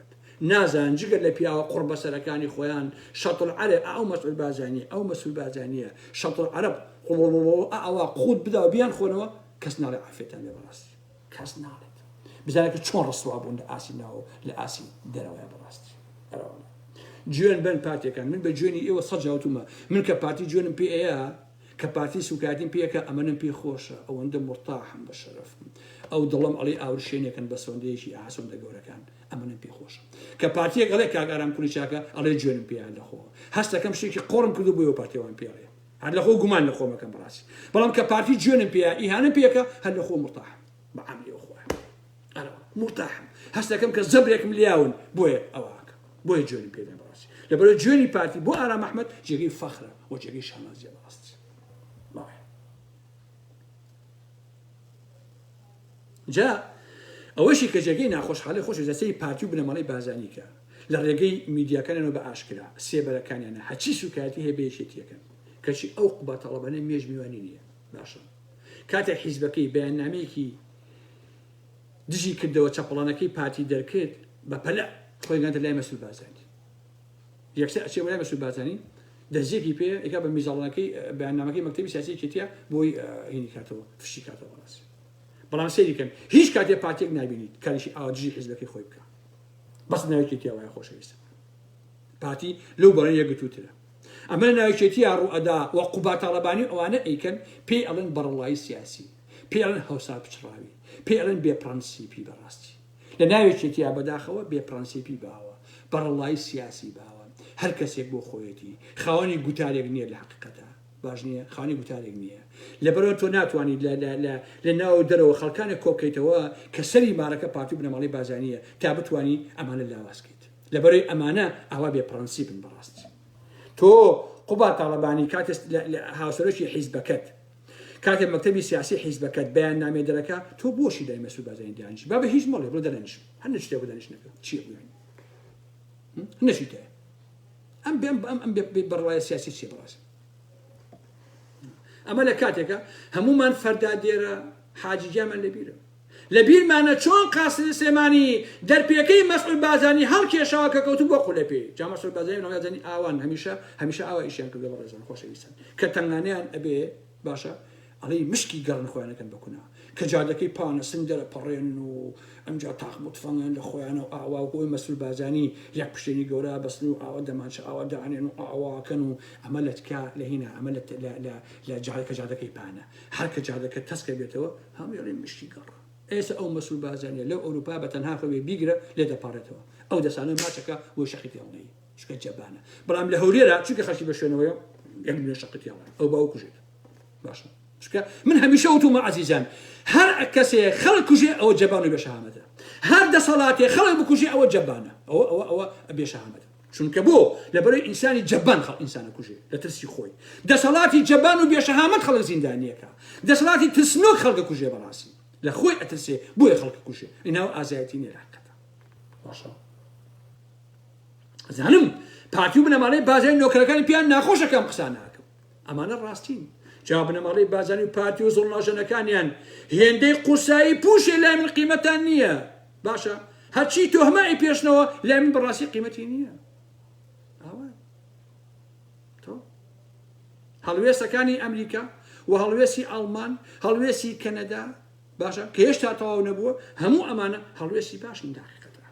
Speaker 1: نازانن جگە لە پیاوە قوڕبەسەرەکانی خۆیان شەتڵعەرێ ئە ئەو مەسعود بارزانیە، ئەو مەسرور بارزانیە، شەتڵعەرەب قوڵوڵوڵوڵ ئە ئەوا قوت بدا و بیانخۆنەوە، کەس ناڵێ عافیەتان بێ بەڕاستی. کەس ناڵێت. بزانە کە چۆن ڕسوا بوون لە ئاستی ناوە و لە ئاستی دەرەوەیا بەڕاستی. ئەرەوەڵا. جوێن بەن پارتیەکان من بە جوێنی ئێوە سەد جار وتومە من کە پارتی جوێنم پێ ئەیا کە پارتی سوکایەتیم پێ ئەکا ئەمەنم پێ خۆشە ئەوەندە مورتاحم بە شەرەفم ئەو دڵم ئەڵێی ئاورشێنێکن بە سۆندەیەکی ئا سۆندە گەورەکان ئەمەنم پێ خۆشە کە پارتیەک ئەڵێ کاک ئارام کوڕی چاکە ئەڵێ جوێنم پێیان لەخۆ هەستەکەم شتێکی قۆڕم کردو بۆیە پارتیوان پێ ئەڵێ هەر لەخۆ گومان لە خۆمەکەم بەڕاستی بەڵام کە پارتی جوێنم پێیا ئیهانەم پێکە هەر لەخۆ مورتاحم بە عەمری ئەو خۆیان ئەرەوە مورتاحم هەستەکەم کە زەبرێکم لیاون بۆیە ئەوە ئەکەم بۆیە جوێنم پێ دەن بەڕاستی لەبەرئەوەی جوێنی پارتی بۆ ئارام ئەحمەد جێگەی فەخرە و جێگەی شانازیە بەڕاستی بەڵێ جا ئەوەشی کە جێگەی ناخۆشحاڵی خۆشی دەستەی پارتی و بنەماڵەی بارزانی کە لە ڕێگەی میدیاکانیانەوە بە ئاشکرا سێبەرەکانیانە هەرچی سوکایەتی هەیە بە یەکێتیەکەن کەچی ئەو قوبا تاڵەبانە مێژ میوانی نییە باشە کاتێک حیزبەکەی بەیاننامەیەکی دژی کردەوە چەپڵانەکەی پارتی دەرکرد بە پەلە خۆی گەیاندە لای مەسرور بارزانی یەکسەر ئەچێ بۆ لای مەسرور بارزانی دەرزیەکی پێ ئەیکا بە میزاڵانەکەی بەیاننامەکەی مەکتەبی سیاسی یەکێتیە بۆی هینی کاتەوە فشی کاتەوە بەڕاستی بەڵام سەیری کەن هیچ کاتێ پارتیەک نابینیت کارێکی ئاوا دژی حیزبەکەی خۆی بکە بەس ناوێکێتیە وایە خۆشەویستە پارتی لەو بەڕێن یەکگرتووترە ئەمە لە ناوێکێتیە ڕوئەدا و قوبا تاڵەبانی ئەوانە ئەیکەن پێی ئەڵێن بەڕەڵایی سیاسی پێی ئەڵێن هەوسار پچڕاوی پێی ئەڵێن بێ پڕەنسیپی بەڕاستی لە ناوێکێتیا بەداخەوە بێ پڕەنسیپی باوە بەڕەڵایی سیاسی باوە هەر کەسێک بۆ خۆیەتی خاوەنی گوتارێک نییە لە حەقیقەتا باش نییە خاوەنی گوتارێک نییە لەبەرەوە تۆ ناتوانیت لە لە لە لە ناو دەرەوە خەڵکانێک کۆبکەیتەوە کە سەری مارەکە پارتی و بنەماڵەی بارزانییە تا بتوانی ئەمانە لاواز کەیت لەبەرەی ئەمانە ئاوا بێ پڕەنسیپن بەڕاستی تۆ قوباد تاڵەبانی کاتێ هاوسەرۆکی حیزبەکەت کاتێ مەکتەبی سیاسی حیزبەکەت بەیاننامەی دەرەکا تۆ بۆچی لای مەسرور بارزانی دانیشی بابە هیچ مەڵێ بڵێ دەرەنیشم هەر نەچیتە بۆ دانیشتنەکە چییە بۆ یانی نەچیتە ئەم بێ ئەم ئەم بێ بڕوایە سیاسی چییە بەڕاستی ئەمە لە کاتێکە هەمومان فەردا دێرە حاجی گیانمان لەبیرە لەبیرمانە چۆن قاسم سلێمانی دەرپێکەی مەسعود بارزانی هەڵکێشاوە کە کەوتبووە قولەپێی. جا مەسعود بارزانی و ناوزانی ئاوان هەمیشە هەمیشە ئاوا ئیشیان کردوە بەڕێزان خۆشەویستان کە تەنگانەیان ئەبێ باشە ئەڵێی مشکی گەڕن خۆیان ئەکەن بە کونا کە جادەکەی پانە سنگ دەرەپەڕێنن و ئەمجا تاقم و تفەنگیان لە خۆیانە و ئاوا و ئەوی مەسرور بارزانی یەک پشتێنی گەورە بەستن و ئاوا دەمانچە ئاوا دانێن و ئاواکەن و ئەمە لە تکا لە هینا ئەمە لە لە لە لە جادەکە جادەکەی پانە هەر کە جادەکە تەسکە بێتەوە هەمووی ئەڵێن مشکی گەڕ. ئێستا ئەو مەسرور بارزانیە لەو ئەوروپا بە تەنها خۆی بێ بیگرە لێ دەپاڕێتەوە ئەو دەسانە ماچەکە بۆی شەقی تێڵنەی چونکە جەبانە بەڵام لە هەولێرا چونکە خەڵکی بە شوێنەوەیە یەک ملیۆن شەقی تێڵێ ئەو باو کوژێت باشە چونکە من هەمیشە وتومە عەزیزان هەر کەسێ خەڵک کوژێ ئەوە جەبان و بێشەهامەتە هەر دەسەڵاتێ خەڵک بکوژێ ئەوە جەبانە ئەوە ئەوە ئەوە بێشەهامەتە چونکە بۆ؟ لەبەرئەوەی ئینسانی جەبان خەڵ ئینسان ئەکوژێ لە ترسی خۆی. دەسەڵاتی جەبان و بێشەهامەت خەڵک زیندانیەکا. دەسەڵاتی ترسنۆک خەڵک ئەکوژێ بەڕاستی. لە خۆی ئەترسێ بۆیە خەڵک ئەکوژێ. ئیناو ئازایەتی نیە لە حەقیقەتا. باشە. ئەزانم پارتی و بنەماڵەی بارزانی نۆکەرەکانی پێیان ناخۆشە کە ئەم قسانە ئەکەم. ئەمانە ڕاستین. جا بنەماڵەی بارزانی و پارتی و زوڵناژەنەکانیان هێندەی قورسایی پووشێ لای من قیمەتان نییە. باشە هەرچی تۆهمە ئەیپێشنەوە لای من بەڕاستی قیمەتی نییە ئاوا تۆ. هەڵوێستەکانی ئەمریکا و هەڵوێستی ئەڵمان، هەڵوێستی کەنەدا، باشە کە هێشتا تەواو نەبووە، هەموو ئەمانە هەڵوێستی باشن لە حەقیقەتدا.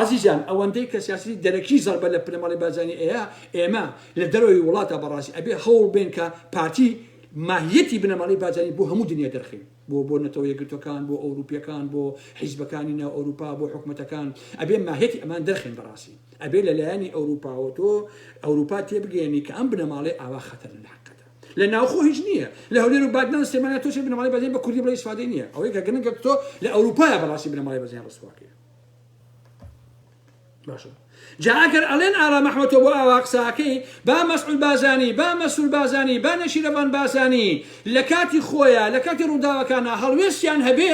Speaker 1: عەزیزان ئەوەندەی کە سیاسەتی دەرەکی زەربە لە بنەماڵەی بارزانی ئەیا، ئێمە لە دەرەوەی وڵاتا بەڕاستی ئەبێ هەوڵ بەین کە پارتی ماهیەتی بنەماڵەی بارزانی بۆ هەموو دنیا دەرخەین. بۆ بۆ نەتەوە یەکگرتوەکان، بۆ ئەوروپیەکان، بۆ حیزبەکانی ناو ئەوروپا، بۆ حکومەتەکان، ئەبێ ماهیەتی ئەمان دەرخەین بەڕاستی. ئەبێ لە لایەنی ئەوروپاوە تۆ ئەوروپا تێبگەیەنی کە ئەم بنەماڵەی ئاوا خەتەرن لە حەقیقەتا. لە ناوخۆ هیچ نییە. لە هەولێر و بادینان و سلێمانیا تۆ چێ بنەماڵەی بارزانی بە کوردی بڵێ ئیسفادەی نییە. ئەوەی کە گرنگە تۆ لە ئەوروپایە بەڕاستی بنەماڵەی بارزانی ڕسواکەیە. باشە جا ئەگەر ئەڵێن ئارام ئەحمەد تۆ بۆ ئاوا قساکەی با مەسعود بازانی با مەسرور بازانی با نێچیرەڤان بازانی لە کاتی خۆیان لە کاتی ڕووداوەکانە هەڵوێستیان هەبێ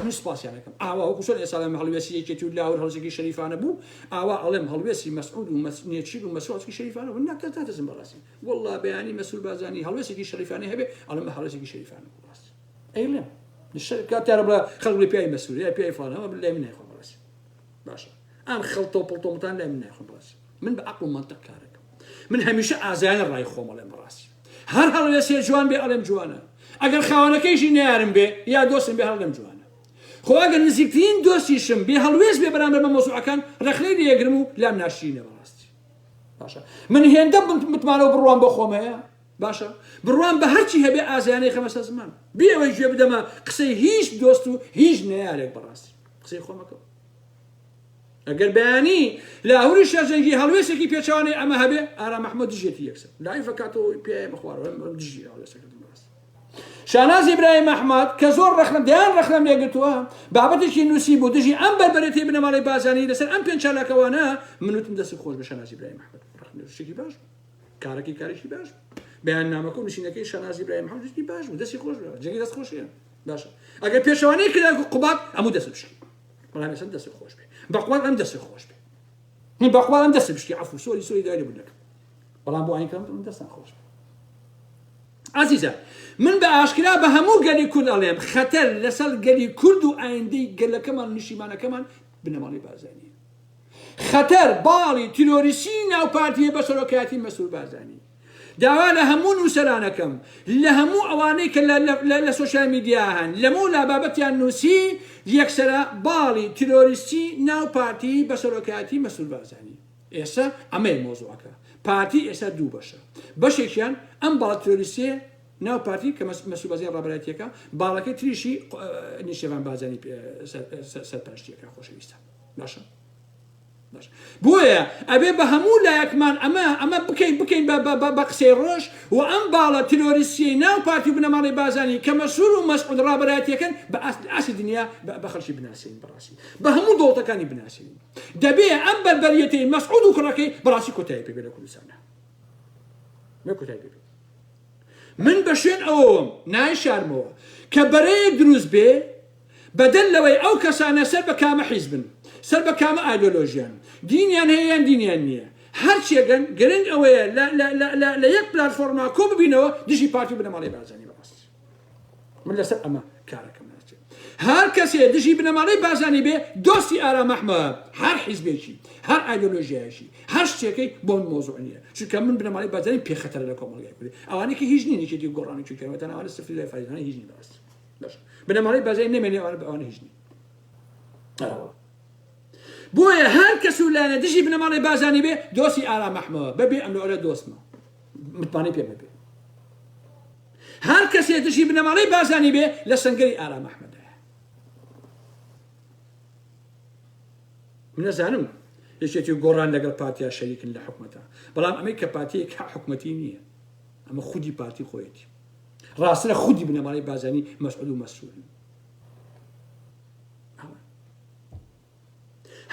Speaker 1: من سپاسیان ئەکەم ئاوا وەکو چۆن ئێستا ئەڵێم هەڵوێستی یەکێتی و لاهور هەڵوێستێکی شەریفانە بوو ئاوا ئەڵێم هەڵوێستی مەسعود و نێچیر و مەسرور هەڵوێستێکی شەریفانە بوو ناکەس ناترسم بەڕاستی والله بەیانی مەسرور بارزانی هەڵوێستێکی شەریفانەی هەبێ ئەڵێم بە هەڵوێستێکی شەریفانە بوو ڕاستی ئەیڵێم کاتیارە بڵێ خەڵک بڵێ پیاوی مەسرور یا پیاوی فڵان ئەمە لای من نایخۆم بەڕاستی باشە ئەم خەڵتە و پڵتۆمتان لای من نایخۆم بەڕاستی من بە عەقڵ و مەنتق کارەکەم من هەمیشە ئازایانە ڕای خۆم ئەڵێم بەڕاستی هەر هەڵوێستێ جوان بێ ئەڵێم جوانە ئەگەر خاوەنەکەیشی نەیارم بێ یا دۆستم بێ هەڵێم جوانە خۆ ئەگەر نزیکترین دۆستیشم بێ هەڵوێست بێ بەرامبەر بە مەوزوعەکان ڕەخنەی لێ ئەگرم و لام ناشرینە بەڕاستی باشە من هێندە متمانە و بڕوام بە خۆم هەیە باشە بڕوام بە هەرچی هەبێ ئازایانەی خەمە سەر زمان بێ ئەوەی گوێ بدەمە قسەی هیچ دۆست و هیچ نەیارێک بەڕاستی قسەی خۆمەکەم ئەگەر بەیانی لاهوری شێخ جەنگی هەڵوێستێکی پێچەوانەی ئەمە هەبێ ئارام ئەحمەد دژێتی یەکسەر live ئەکاتەوە پێ بەخوارەوە دژی هەڵوێستەکردن بەڕاست شاناز ئیبراهیم ئەحمەد کە زۆر ڕەخنە دەیان ڕەخنەم لێگرتووە بابەتێکی نووسی بوو دژی ئەم بەربەرێتی بنەماڵەی بارزانی لەسەر ئەم پێنج چالاکەوانە من وتم دەست خۆش بە شاناز ئیبراهیم ئەحمەد ڕەخنە شتێکی باش بوو کارەکەی کارێکی باش بوو بەیاننامەکە و نووسینەکەی شاناز ئیبراهیم ئەحمەد شتێکی باش بوو دەستی خۆش بوو جێگەی دەست خۆشیە باشە ئەگەر پێشەوانەی کرا قوباد هەموو دەست بشکی بەڵام ئێستا دەست خۆش بێ بەقوان ئەم دەست خۆش بێ من بەقوان ئەم دەست بشکی عەفو sorry sorry دای لێبوردن دەکەم بەڵام بۆ ئاینکەم من دەستان خۆش بێ عزیزە من بە ئاشکرا بە هەموو گەلی کورد ئەڵێم خەتەر لەسەر گەلی کورد و ئایندەی گەلەکەمان نیشیمانەکەمان بنەماڵی بارزانیە خەتەر باڵی تیرۆریستی ناو پارتیە بە سەرۆکایەتی مەسرور بارزانی داوا لە هەموو نووسەران ئەکەم، لە هەموو ئەوانەی کە لە سۆشیال میدیا هەن، لەمەولا بابەتیان نووسی، یەکسەرە باڵی تیرۆریستی ناو پارتی بە سەرۆکایەتی مەسرور بارزانی. ئێستا ئەمەیە مەوزوعەکە. پارتی ئێستا دوو بەشە. بەشێکیان ئەم باڵە تیرۆریستییە ناو پارتی کە مەسرور بارزانی ڕابەرایەتییەکە، باڵەکەی تریشی نێچیرڤان بارزانی سەرپەرشتییەکە خۆشەویستان. باشە؟ بۆیە ئەبێ بە هەموو لایەکمان ئەمە ئەمە بکەین بکەین بە بە بە قسەی ڕۆژ و ئەم باڵە تیرۆریستیەی ناو پارتی و بنەماڵەی بارزانی کە مەسرور و مەسعود ڕابەرایەتیەکەن بە ئاست ئاستی دنیا بە خەڵکی بناسێنین بەڕاستی بە هەموو دەوڵەتەکانی بناسێنین دەبێ ئەم بەربەریەتەی مەسعود و کوڕەکەی بەڕاستی کۆتایی پێ بێ لە کوردستانە نە کۆتایی پێ بێ من بە شوێن ئەوەوەم نایشارمەوە کە بەرەیەک دروست بێ بەدەر لەوەی ئەو کەسانە سەر بە کامە حیزبن، سەر بە کامە ئایدۆلۆژیان، دینیان هەیە یان دینیان نییە، هەرچیەکن گرنگ ئەوەیە لە لە لە لە لە یەک پلاتفۆرما کۆ ببینەوە دژی پارتی و بنەماڵەی بارزانی بەڕاستی من لەسەر ئەمە کارەکەم ناچێت هەر کەسێ دژی بنەماڵەی بارزانی بێ دۆستی ئارام ئەحمەد هەر حیزبێکی هەر ئایدۆلۆژیایەکی هەر شتێکەی بۆ من مەوزوع نییە چونکە من بنەماڵەی بارزانی پێخەتەرە لە کۆمەڵگای کوردی ئەوانەی کە هیچ نین یەکێتی و گۆڕان و چونکە ئەوانە سفری لای فایدانە هیچ نین بەڕاستی باشە بنەماڵەی بارزانی نەمێنێ ئەوانە بە ئەوانە هیچ نین بۆیە هەر کەس و لایەنە دژی بنەماڵەی بارزانی بێ دۆستی ئارام ئەحمەوە بەبێ ئەم لەوە دۆستمە متمانەی پێ بەبێ هەر کەسێ دژی بنەماڵەی بارزانی بێ لە سەنگەری ئارام ئەحمەدایە من نەزانم یەکێتی و گۆڕان لەگەڵ پارتیا شەریکن لە حکومەتە بەڵام ئەمەی کە پارتیەک حکومەتی نییە ئەمە خودی پارتی خۆیەتی ڕاسترە خودی بنەماڵەی بارزانی مەسعود و مەسرورن.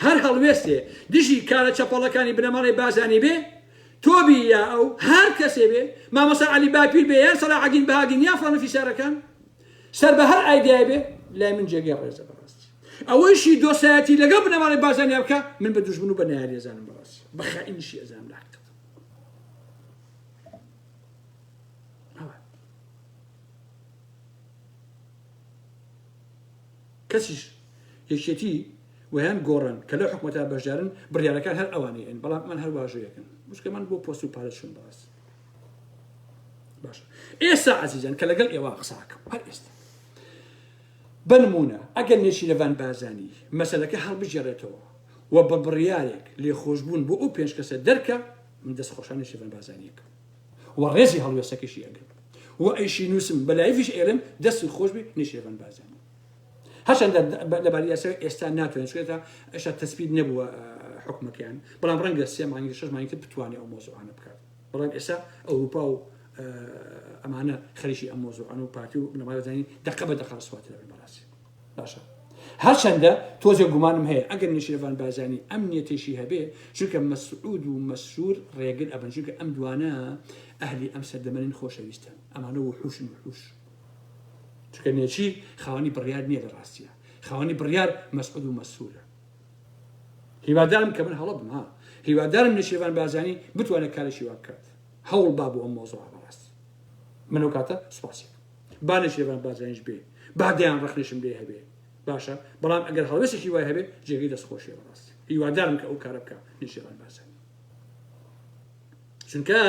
Speaker 1: هەر هەڵوێستێ دژی کارە چەپەڵەکانی بنەماڵەی بارزانی بێ تۆ بی یا ئەو هەر کەسێ بێ مامۆستا عەلی باپیر بێ یان سەلاحەدین بەهادین یان فڵان و فیسارەکان سەر بە هەر ئایدیای بێ لای من جێگەی ڕێزە بەڕاستی ئەوەیشی دۆستایەتی لەگەڵ بنەماڵەی بارزانیا بکە من بە دوژمن و بە نەیاری ئەزانم بەڕاستی بە خائینیشی ئەزانم لە حەقیقەت کەسیش یەکێتی ویان گۆڕن کە لەو حکومەتە بەشدارن بڕیارەکان هەر ئەوانەیەن بەڵام من هەر واژۆیەکەن مشکەمان بۆ پۆست و پارە چون بەڕاست. باشە ئێستا عزیزان کە لەگەڵ ئێوە قساکەم هەر ئێستا بنمونە ئەگەر نێچیرەڤان بارزانی مەسەلەکە هەڵبگێڕێتەوە و بە بڕیارێک لێخۆشبوون بۆ ئەو پێنج کەسە دەرکە من دەست خۆشان نێچیرڤان بارزانیەکەم و ڕێزی هەڵوێستەکەشی ئەگرم و ئەیشی نووسم بە live یش ئێرم دەست خۆش بێ نێچیرڤان بارزانی هەرچەندە لەباری یاسای ئێستا ناتوانێت چونکە ئێستا تەسبیت نەبووە حکومەکەیان بەڵام ڕەنگە سێ مانگی شەش مانگی تر بتوانێت ئەو مۆزوعانە بکات بەڵام ئێستا ئەوروپا و ئەمانە خەریکی ئەم مۆزوعان و پارتی و بنەماڵە زانی دەقە بە دەقە ڕسواتر دەبن بەڕاستی باشە هەرچەندە تۆزێ گومانم هەیە ئەگەر نێچیرڤان بارزانی ئەم نیەتێکی هەبێ چونکە مەسعود و مەسرور ڕێگر ئەبن چونکە ئەم دوانە ئەهلی ئەم سەردەمەنین خۆشەویستن ئەمانە وحوشن وحوش چونکە نێچیر خاوەنی بڕیار نییە لە ڕاستیە خاوەنی بڕیار مەسعود و مەسرورە هیوادارم کە من هەڵە بم ها هیوادارم نێچیرڤان بارزانی بتوانێت کارێکی وا بکات هەوڵ با بۆ ئەم مۆزوعە بەڕاستی من ئەو کاتە سوپاسی با نێچیرڤان بارزانیش بێ با دەیان ڕەخنەشم لێ هەبێ باشە بەڵام ئەگەر هەڵوێستێکی وای هەبێ جێگەی دەستخۆشیە بەڕاستی هیوادارم کە ئەو کارە بکە نێچیرڤان بارزانی چونکە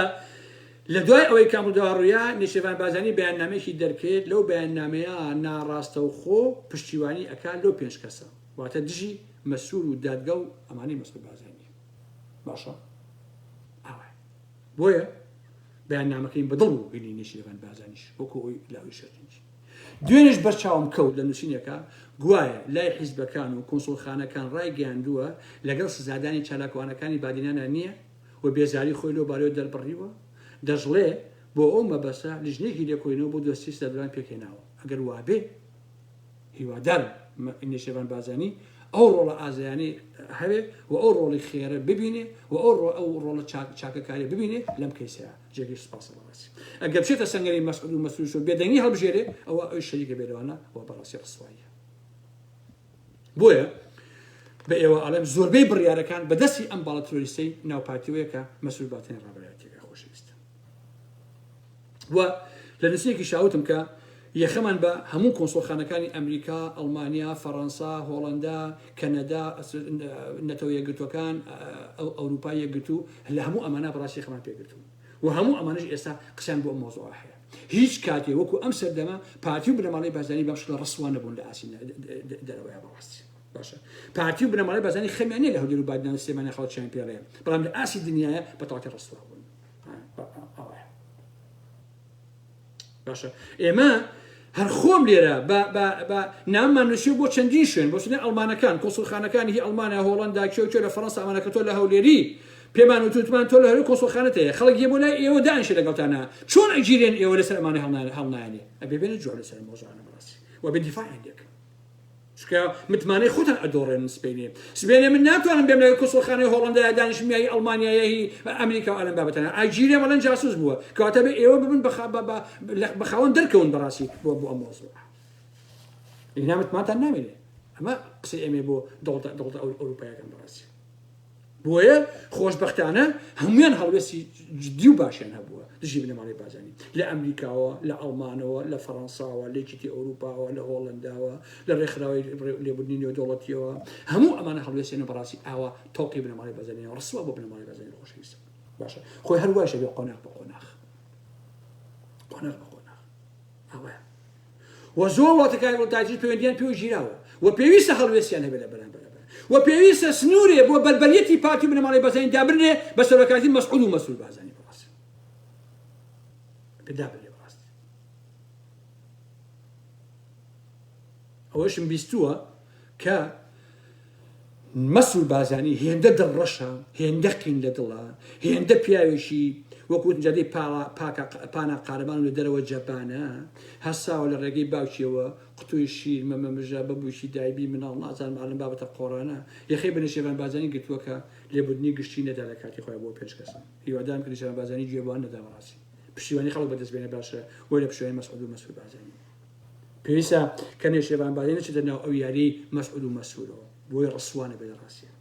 Speaker 1: لە دوای ئەوەی کە ئەم ڕووداوە ڕوویا نێچیرڤان بارزانی بەیاننامەیەکی دەرکرد لەو بەیاننامەیە ناڕاستەوخۆ پشتیوانی ئەکات لەو پێنج کەسە واتە دژی مەسرور و دادگا و ئەمانەی مەسرور بارزانی باشە ئاوایە بۆیە بەیاننامەکەیم بەدڵ بوو هینی نێچیرڤان بارزانیش وەکو ئەوی لاوی شەرجەنگی دوێنێش بەرچاوم کەوت لە نووسینێکا گوایە لای حیزبەکان و کونسوڵخانەکان ڕایگەیاندووە لەگەڵ سزادانی چالاکوانەکانی بادینانا نییە و بێزاری خۆی لەو بارەیەوە دەربڕیوە، دەشڵێ، بۆ ئەو مەبەستە لیژنەیەکی لێکۆڵینەوە بۆ دۆسیەی سزادران پێکهێناوە، ئەگەر وابێ هیوادارم نێچیرڤان بارزانی ئەو ڕۆڵە ئازایانەی هەبێ و ئەو ڕۆڵی خێرە ببینێ و ئەو ئەو ڕۆڵە چاکەکاریە ببینێ لەم کەیسەیە جێگەی سوپاسە بەڕاستی ئەگەر بچێتە سەنگەری مەسعود و مەسرور و بێدەنگی هەڵبژێرێ ئەوە ئەوی شەریکە بێ لەوانە و بەڕاستی ڕسواییە بۆیە بە ئێوە ئەڵێم زۆربەی بڕیارەکان بەدەستی ئەم باڵە ترۆریستەی ناو پارتیەوەیە کە مەسرور بارزانی ڕابەرایەتیەکە خۆشەویستە و لە نووسینێکی شاوتم کە یەخەمان بە هەموو کۆنسۆلخانەکانی ئەمریکا، ئەڵمانیا، فەڕەنسا، هۆڵەندا، کەنەدا، نەتەوە یەکگرتووەکان، ئەوروپای یەکگرتوو، لە هەموو ئەمانە بەڕاستی یەخەمان پێگرتوون و هەموو ئەمانەش ئێستا قسەیان بۆ ئەم مەوزوعە هەیە. هیچ کاتێ وەکو ئەم سەردەمە پارتی و بنەماڵەی بارزانی بەم شکڵە ڕسوا نەبوون لە ئاستی دەرەوەیا بەڕاستی. باشە پارتی و بنەماڵەی بارزانی خەمیان نییە لە هەولێر و بادینان و سلێمانی خەڵک چیان پێڵێ، بەڵام لە ئاستی دنیایە بە تەواوەتی ڕسوا بوون. ئەوەیە. باشە ئێمە هەر خۆم لێرە بە ناممان نووسی بۆ چەندین شوێن بۆ سنە ئەڵمانەکان کۆنسوڵخانەکانی هی ئەڵمانیا هۆڵندا کێ کێ لە فەرەنسا ئەمانەکە تۆ لە هەولێری پێمان وتوتمان تۆ لە هەولێر کۆنسوڵخانەت هەیە خەڵک یە بۆ لای ئێوە دانیشە لەگەڵتانە چۆن ئەگیرێن ئێوە لەسەر ئەمانە هەڵنایانێ ئەبێ بێنە جواب لەسەر مۆزوعانە بەڕاستی و بێ دیفاعیان لێکەن چونکە متمانەی خۆتان ئەدۆڕێنن سبەینێ سبەینێ من ناتوانم بێم لەگەڵ کونسوڵخانەی هۆڵەندایە دانیشم یا هی ئەڵمانیا یا هی ئەمریکا و ئەلەم بابەتانە ئاگیرێم ئەڵێن جاسوس بووە کەواتە بێ ئێوە ببن بە خاوەن دەرکەون بەڕاستی بۆ بۆ ئەم مۆزوعە ئینا متمانتان نامێنێ ئەمە قسەی ئێمە بۆ دەوڵەتە دەوڵەتە ئەوروپایەکان بەڕاستی بۆیە خۆشبەختانە هەموویان هەڵوێستی جدی و باشیان هەبووە دژی بنەماڵەی بارزانی لە ئەمریکاوە لە ئەڵمانەوە لە فەڕەنساوە لە یەکێتی ئەوروپاوە لە هۆڵەنداوە لە ڕێکخراوی لێبوردنی نێودەوڵەتیەوە هەموو ئەمانە هەڵوێستیان بەڕاستی ئاوا تەوقی بنەماڵەی بارزانیان ڕسوا بۆ بنەماڵەی بارزانی خۆشەویستە باشە خۆی هەر وایشە بێ قۆناغ بە قۆناغ قۆناغ بە قۆناغ ئەوەیە و زۆر وڵاتەکانی وڵاتایەتیش پەیوەندیان پێوە گیراوە و پێویستە هەڵوێستیان هەبێت لە بەرامبەر و پێویستە سنوورێ بۆ بەربەریەتی پارتی و بنەماڵەی بارزانی دابنرێ بە سەرۆکایەتی مەسعود و مەسرور بارزانی بەڕاستی دابنرێ بەڕاستی ئەوەشم بیستووە کە مەسرور بارزانی هێندە دڵڕەشە، هێندە قین لە دڵە، هێندە پیاوێکی وەک وتم جادەی پاکە پانا قارەمان و لە دەرەوە جەبانە، هەستاوە لە ڕێگەی باوکیەوە قوتووی شیر مەمە مژە بە بووکی دایبی مناڵ نازانم ئالەم بابەتە قۆڕانە یەخەی بە نێچیرڤان بارزانی گرتووە کە لێبوردنی گشتی نەدا لە کاتی خۆیا بۆ پێنج کەسە. هیوادارم کە نێچیرڤان بارزانی گوێ بەوان نەدا بەڕاستی پشتیوانی خەڵک بەدەست بێنێ باشترە وەی لە پشتیوانی مەسعود و مەسرور بارزانی. پێویستە کە نێچیرڤان بارزانی نەچێتە ناو ئەو یاریەی مەسعود و مەسرورەوە بۆی ڕسوا نەبێت لە ڕاستیا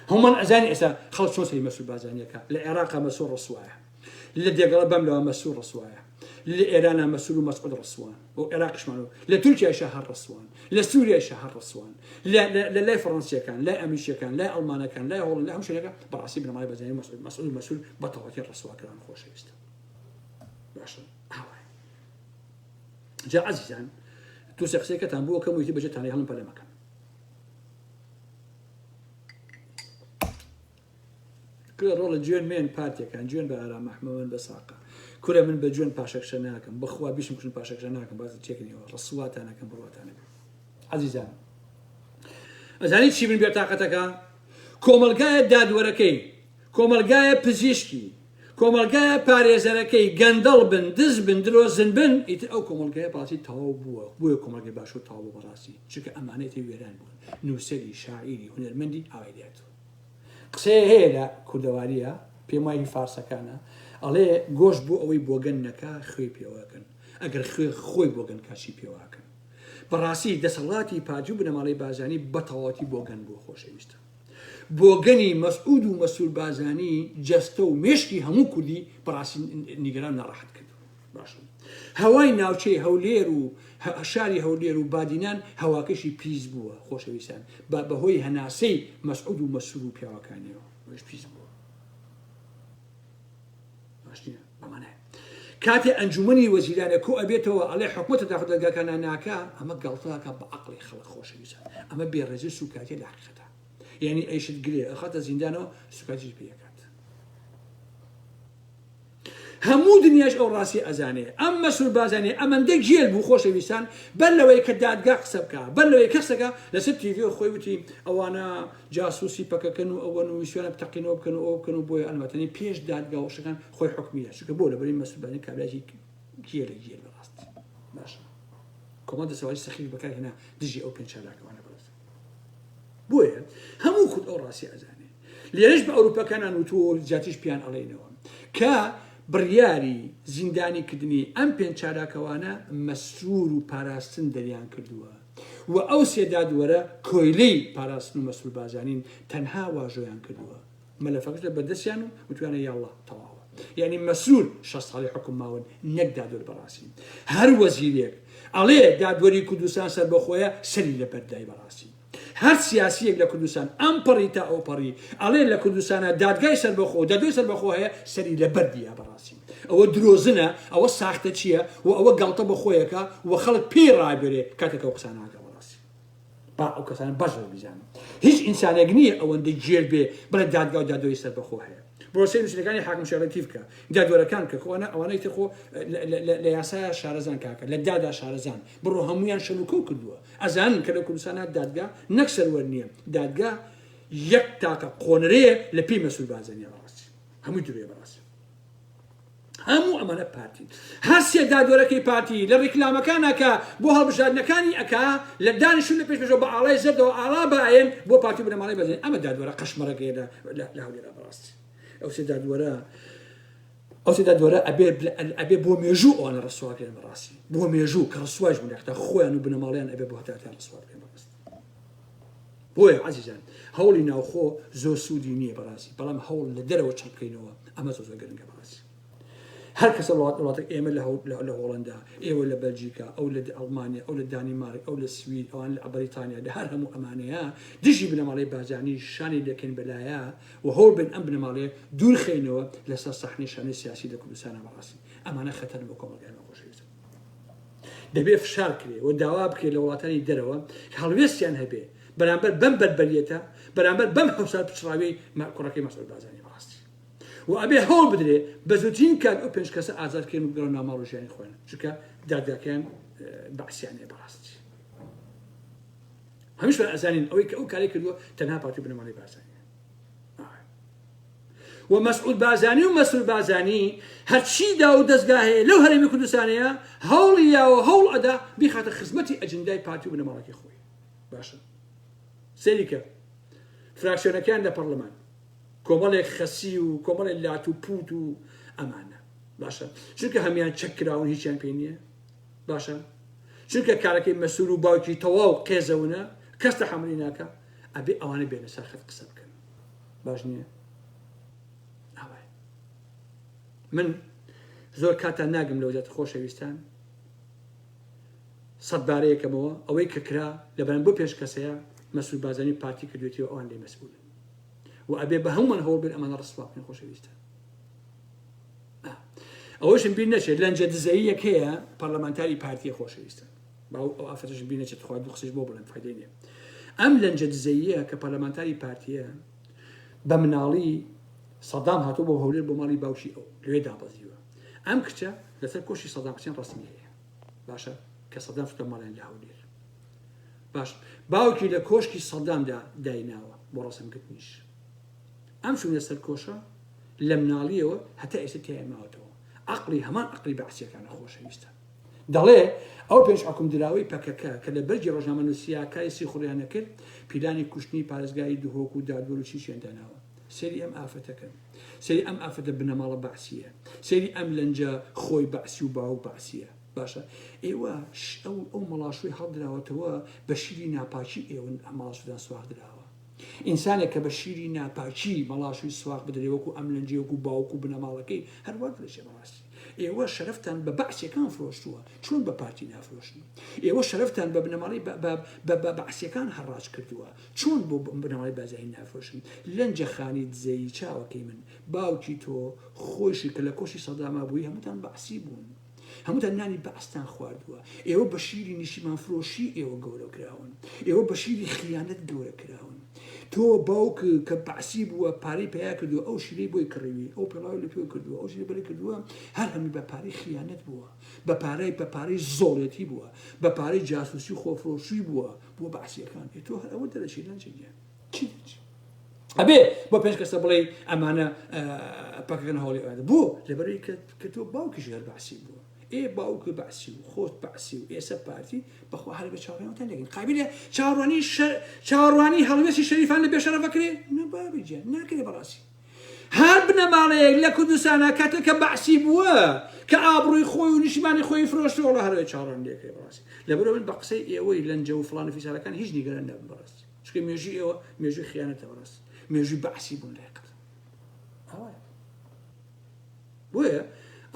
Speaker 1: هەموومان ئەزانین ئێستا خەڵک چۆن سەیری مەسرور بارزانیەکە لە عێراقا مەسرور ڕسوایە لە دێگەڵە بەم لەوە مەسرور ڕسوایە لە ئێرانە مەسرور و مەسعود ڕسوان و عێراقیشمان و لە تورکیایشە هەر ڕسوان لە سووریایشە هەر ڕسوان لە لای فەڕەنسیەکان لای ئەمریکیەکان لای ئەڵمانەکان لای هۆڵند لە هەموو شوێنەکە بەڕاستی بنەماڵەی بارزانی مەسعود مەسعود و مەسرور بە تەواوەتی ڕسواکران خۆشەویستن باشە ئاوایە. جا عەزیزان توسێ قسەکەتان بۆ کەم ویتی بەجێتانی هەڵم پەلە مەکەن. کورە ڕۆڵە جوێن مێن پارتیەکان جوێن بە ئارام ئەحمە من بە ساقە کورە من بە جوێن پاشەکشە ناکەم بەخوا بیشم کوشن پاشەکشە ناکەم باز چێکنیەوە ڕسواتان ئەکەم بڕواتان نەبێ عەزیزان ئەزانی چی من بێتاقەتەکە کۆمەڵگایە دادوەرەکەی کۆمەڵگایە پزیشکی کۆمەڵگایە پارێزەرەکەی گەندەڵ بن دز بن درۆزن بن ئیتر ئەو کۆمەڵگایە بەڕاستی تەواو بووە بۆیە کۆمەڵگەی باشوور تەواو بوو بەڕاستی چونکە ئەمانە ئیتر وێران بوون نووسەری شاعیری هونەرمەندی ئاوای لێهاتووە قسەیە هەیە لە کوردەواریە پێم وایە هی فارسەکانە ئەڵێ گۆشت بۆ ئەوەی بۆگەن نەکا خوێی پێوەکەن ئەگەر خوێ خۆی بۆگەن کا چی پێوەکەن بەڕاستی دەسەڵاتی پارتی و بنەماڵەی بازانی بەتەواوەتی بۆگەن بووە خۆشەویستە بۆگەنی مەسعود و مەسرور بازانی جەستە و مێشکی هەموو کوردی بەڕاستی نیگەران ناڕەحەت کردووە باشە هەوای ناوچەی هەولێر و شاری هەولێر و بادینان هەواکەشی پیس بووە خۆشەویستان بە بەهۆی هەناسەی مەسعود و مەسرور و پیاوەکانیەوە بەش پیس بووە باش نییە بەمانە کاتێ ئەنجومەنی وەزیرانە کۆ ئەبێتەوە ئەڵێ حکومەتە داخل دەرگاکانە ناکا ئەمە گاڵتەکە بە عەقڵی خەڵک خۆشەویستان ئەمە بێڕێزی و سوکایەتیە لە حەقیقەتە یعنی ئەیشت گرێ ئەخاتە زیندانەوە سوکایەتیش پێ ئەکات هەموو دنیاش ئەو ڕاستیە ئەزانێ ئەم مەسرور بازانیە ئەمەندە گێل بوو خۆشەویستان بەر لەوەی کە دادگا قسە بکا بەر لەوەی کەسەکە لەسەر تیڤی خۆی وتی ئەوانە جاسوسی پەکەکەن و ئەوەن و ویستیانە بتەقینەوە بکەن و ئەوە بکەن و بۆیە ئەنواتەنی پێش دادگا و شتەکان خۆی حوکمی دا چونکە بۆ لەبەری مەسرور بازانی کابرایەکی گێلە گێل بەڕاستی باشە کۆمەڵ دەسەواجی سەخیف بەکارهێنا دژی ئەو پێنج چالاکەوانە بەڕاستی بۆیە هەموو کورد ئەو ڕاستی ئەزانێ لێرەش بە ئەوروپەکانان وتووە و زیاتریش پێیان ئەڵێینەوە کە بڕیاری زیندانی کردنی ئەم پێنج چالاکەوانە مەسرور و پاراستن دەریان کردووە و ئەو سێ دادوەرە کۆیلەی پاراستن و مەسرور بازانین تەنها واژۆیان کردووە مەلەفەکەش لە بەردەستیان و وتویانە یاڵڵا تەواوە یعنی مەسرور 6 ساڵی حکوم ماون نەک دادوەر بەڕاستی هەر وەزیرێک ئەڵێ دادوەری کوردستان سەربەخۆیە سەری لە بەردای بەڕاستی هەر سیاسیەک لە کوردستان ئەم پەڕی تا ئەو پەڕی ئەڵێ لە کوردستانە دادگای سەربەخۆ دادوەری سەربەخۆ هەیە سەری لە بەردیە بەڕاستی ئەوە درۆزنە ئەوە ساختەچیە و ئەوە گاڵتە بە خۆیەکە و خەڵک پێی ڕابێرێ کاتێک ئەو قسانە ئەکا بەڕاستی با ئەو کەسانە باش زۆر بیزانن هیچ ئینسانێک نییە ئەوەندە گێل بێ بڵێ دادگا و دادوەری سەربەخۆ هەیە بۆ سەیر نووسینەکانی حاکم شێخ لەتیف بکە دادوەرەکان کە خۆانە ئەوانەی تر خۆ لە یاسایە شارەزان کاکە لە دادا شارەزان بڕۆ هەمویان شەن و کەو کردووە ئەزانن کە لە کوردستانە دادگا نەک سەروەر نییە دادگا یەک تاکە قۆنرەیە لە پێی مەسرور بارزانیە بەڕاستی هەمووی درۆیە بەڕاستی هەموو ئەمانە پارتین هەر سێ دادوەرەکەی پارتی لە ڕیکلامەکانە کە بۆ هەڵبژاردنەکانی ئەکا لە دانیشتون لە پێش پێشەوە بە ئاڵای زەردەوە ئاڵا بایەن بۆ پارتی بنەماڵەی بەزێن ئەمە دادوەرە قەشمەرەکەیە لە هەولێرا بەڕاستی ئەو سێ دادوەرە ئەو سێ دادوەرە ئەبێ ئەبێ بۆ مێژوو ئەوانە ڕسواکرێن بەڕاستی بۆ مێژوو کە ڕسواش بوون تا خۆیان و بنەماڵیان ئەبێ بۆ هەتاتیان ڕسوا بکەن بەڕاستی بۆیە عەزیزان هەوڵی ناوخۆ زۆر سوودی نییە بەڕاستی بەڵام هەوڵ لە دەرەوە چڕ بکەینەوە ئەمە زۆر زۆر گرنگە بەڕاستی هەر کەسە وڵات وڵاتێک ئێمە لە لە هۆڵندا ئێوە لە بەلجیکا ئەو لە ئەڵمانیا ئەو لە دانیمارک ئەو لە سوید ئەوان لە بەریتانیا لە هەر هەموو ئەمانەیە دژی بنەماڵەی بارزانی شانی لەکەین بەلایە و هەوڵ بن ئەم بنەماڵەیە دوور خەینەوە لەسەر سەحنەی شانەی سیاسی لە کوردستانە بەڕاستی ئەمانە خەتەرن بۆ کۆمەڵگای ئێمە خۆشەویستن دەبێ فشار کرێ و داوا بکرێ لە وڵاتانی دەرەوە کە هەڵوێستیان هەبێ بەرامبەر بەم بەربەریەتە بەرامبەر بەم هەوسار پچڕاویەی کوڕەکەی مەسعود بارزانی بەڕاستی و ئەبێ هەوڵ بدرێ بە زووترین کات ئەو پێنج کەسە ئازاد بکرێن و بگەڕێنەوە ماڵ و ژیانی خۆیان چونکە دادگاکەیان بەعسیانەیە بەڕاستی هەمیشمان ئەزانین ئەوەی کە ئەو کاری کردووە تەنها پارتی بنەماڵەی بارزانیە و مەسعود بارزانی و مەسرور بارزانی هەرچی دا و دەزگا هەیە لەو هەرێمی کوردستانەیە هەوڵی یاوە هەوڵ ئەدا بیخاتە خزمەتی ئەجندای پارتی و بنەماڵەکەی خۆی باشە سەیری کە فراکسیۆنەکەیان لە پەرلەمان کۆمەڵێک خەسی و کۆمەڵێک لات و پوت و ئەمانە باشە چونکە هەمیان چەک کراون هیچیان پێ نییە باشە چونکە کارەکەی مەسرور و باوکی تەواو قێزەونە کەس تەحەمولی ناکە ئەبێ ئەوانە بێنە سەر خەت قسە بکەن باش نییە ئاوایە من زۆر کاتان ناگم لەو زیاتر خۆشەویستان سەد بارەیەکەمەوە ئەوەی کە کرا لە بەرام بۆ پێش کەسەیە مەسرور بارزانی پارتی کردوێتی و ئەوان لێ مەسئولن و ئەبێ بە هەمومان هەوڵ بێن ئەمانە ڕسوا بکەن خۆشەویستان. ئەوەشم بیر نەچێت لەنجە دزەییەک هەیە پەرلەمانتاری پارتیە خۆشەویستە با ئەو ئافرەتەشم بیر نەچێت خوا دوو قسەش بۆ بڵێم فایدەی نییە ئەم لەنجە دزەییە کە پەرلەمانتاری پارتیە بە مناڵی سەدام هاتووە بۆ هەولێر بۆ ماڵی باوکی ئەو لەوێ دابەزیوە ئەم کچە لەسەر کۆشی سەدام حسێن ڕەسمی هەیە باشە کە سەدام چووتە ماڵیان لە هەولێر باش باوکی لە کۆشکی سەدامدا دایناوە بۆ ڕەسمگرتنیش ئەم چوونە سەر کۆشە لە مناڵیەوە هەتا ئێستا تیایا ماوەتەوە عەقڵی هەمان عەقڵی بەعسیەکانە خۆشەویستە دەڵێ ئەو پێنج حوکم دراوەی پەکەکە کە لە بەرگی ڕۆژنامەنووسیا کاری سیخوڕیان نەکرد پیلانی کوشتنی پارێزگاری دهۆک و دادوەر و چیچیان داناوە سەیری ئەم ئافرەتەکەن سەیری ئەم ئافرەتە بنەماڵە بەعسیە سەیری ئەم لەنجە خۆی بەعسی و باوک بەعسیە باشە ئێوە ئەو ئەو مەڵاشوی هەڵدراوەتەوە بە شیری ناپاکی ئێوە مەڵاشودان سواخ دراوە ئینسانێک کە بە شیری ناپاکی مەڵاشوی سواخ بدرێ وەکو ئەم لەنجەی وەکو باوک و بنەماڵەکەی هەر وا دەچێ بەڕاستی ئێوە شەرەفتان بە بەعسیەکان فرۆشتووە چۆن بە پارتی نافرۆشن ئێوە شەرەفتان بە بنەماڵەی بە بەعسیەکان هەڕاج کردووە چۆن بۆ بنەماڵەی بازانی نافرۆشن لەنجە خانی دزەیی چاوەکەی من باوکی تۆ خۆیشی کە لە کۆشی سەداما بووی هەمووتان بەعسی بوون هەمووتان نانی بەعستان خواردووە ئێوە بە شیری نیشتیمان فرۆشی ئێوە گەورە کراون ئێوە بە شیری خیانەت گەورە کراون تۆ باوک کە بەعسی بووە پارەی پیا کردووە ئەو شیرەی بۆی کڕیوی ئەو پێڵاوی لە پێ کردووە ئەو شیرە بەری کردووە هەر هەمی بە پارەی خیانەت بووە بە پارەی بە پارەی زۆڵێتی بووە بە پارەی جاسوسی خۆفرۆشی بووە بۆ بەعسیەکان تۆ هەر ئەوە دەرەچی لەنجە گیان چی دەرچی ئەبێ بۆ پێنج کەسە بڵێ ئەمانە پەکەکەن هەوڵی ئەوان بۆ لەبەرەی کە تۆ باوکیش هەر بەعسی بووە ئێ باوک بەعسی و خۆت بەعسی و ئێسە پارتی بەخوا هەر بە چاوەڕێوەتان لەگەن قابلە چاوەڕوانی چاوەڕوانی هەڵوێستی شەریفان لە بێشەرەف بکرێ نەبابی گیان ناکرێ بەڕاستی هەر بنەماڵەیەک لە کوردستانە کاتێک کە بەعسی بووە کە ئابڕووی خۆی و نیشتیمانی خۆی فرۆشتووە هەر چاوەڕوان لێکرێ بەڕاستی لەبەرئەوە من بە قسەی ئێوەی لەنجە و فڵان و فیسارەکان هیچ نیگەران نابم بەڕاستی چونکە مێژووی ئێوە مێژووی خیانەتە بەڕاستی مێژووی بەعسی بوون لای قەت ئاوایە بۆیە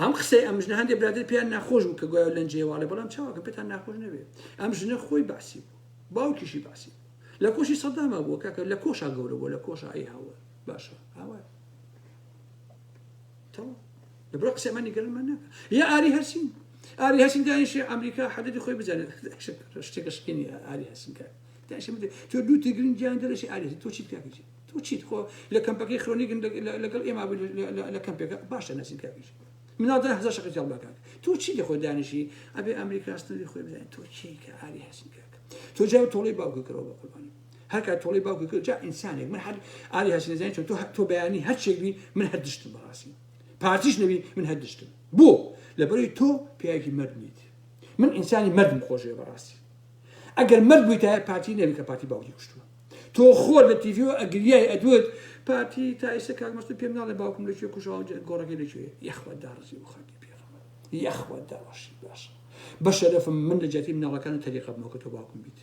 Speaker 1: ئەم قسەی ئەم ژنە هەندێک برادر پێیان ناخۆش بوو کە گوایە لەنجەیە واڵێ بەڵام چاوەکەم پێتان ناخۆش نەبێ ئەم ژنە خۆی بەعسی بوو باوکیشی بەعسی بوو لە کۆشی سەداما بووە کاکە لە کۆشا گەورە بووە لە کۆشا ئەی هاوە باشە ئاوایە تەواو لەبرا قسەی ئەمان نیگەرانمان ناکە یا ئاری هەرسین ئاری هەرسین دانیشێ ئەمریکا حەدەدی خۆی بزانێت شتێکە شکێنی ئاری هەرسین کاک دانیشێ بدە تۆ دوو تگرین گیان دەرەچی ئاری هەرسین تۆ چیت کاکەجی تۆ چیت خۆ لە کەمپەکەی خرۆنیگن لەگەڵ ئێمە بووی لە کەمپێکە باشە نەسین کاکەجی مناڵ دە هەزار شەقی تێڵ بکات تۆ چی لە خۆ دانیشی ئەبێ ئەمریکا سنووری خۆی بزانێت تۆ چی کە ئاری هەرسین کاک تۆ جا تۆڵەی باوکە کەرەوە بە قوربانی هەر کات تۆڵەی باوکە کرد جا ئینسانێک من هەر ئاری هەرسین دەزانین چۆن تۆ تۆ بەیانی هەر چێک بی من هەر دشتم بەڕاستی پارتیش نەبی من هەر دشتم بۆ لەبەرەی تۆ پیاوێکی مەرد نیت من ئینسانی مەردم خۆشەوێ بەڕاستی ئەگەر مەرد بوویتایە پارتی نەبی کە پارتی باوکی کوشتووە تۆ خۆت لە تیڤیەوە ئەگریای ئەدوت پارتی تا ئێستا کاک مەسعود پێم ناڵێ باوکم لەکوێ کوژاوە گۆڕەکەی لەکوێ یەخوا داڕزی و خاکی پێغەمبەر یەخوا داڕەشی باشە بەشەرەفم من لە جیاتی مناڵەکانم تەریقە بمەوە کە تۆ باوکم بیت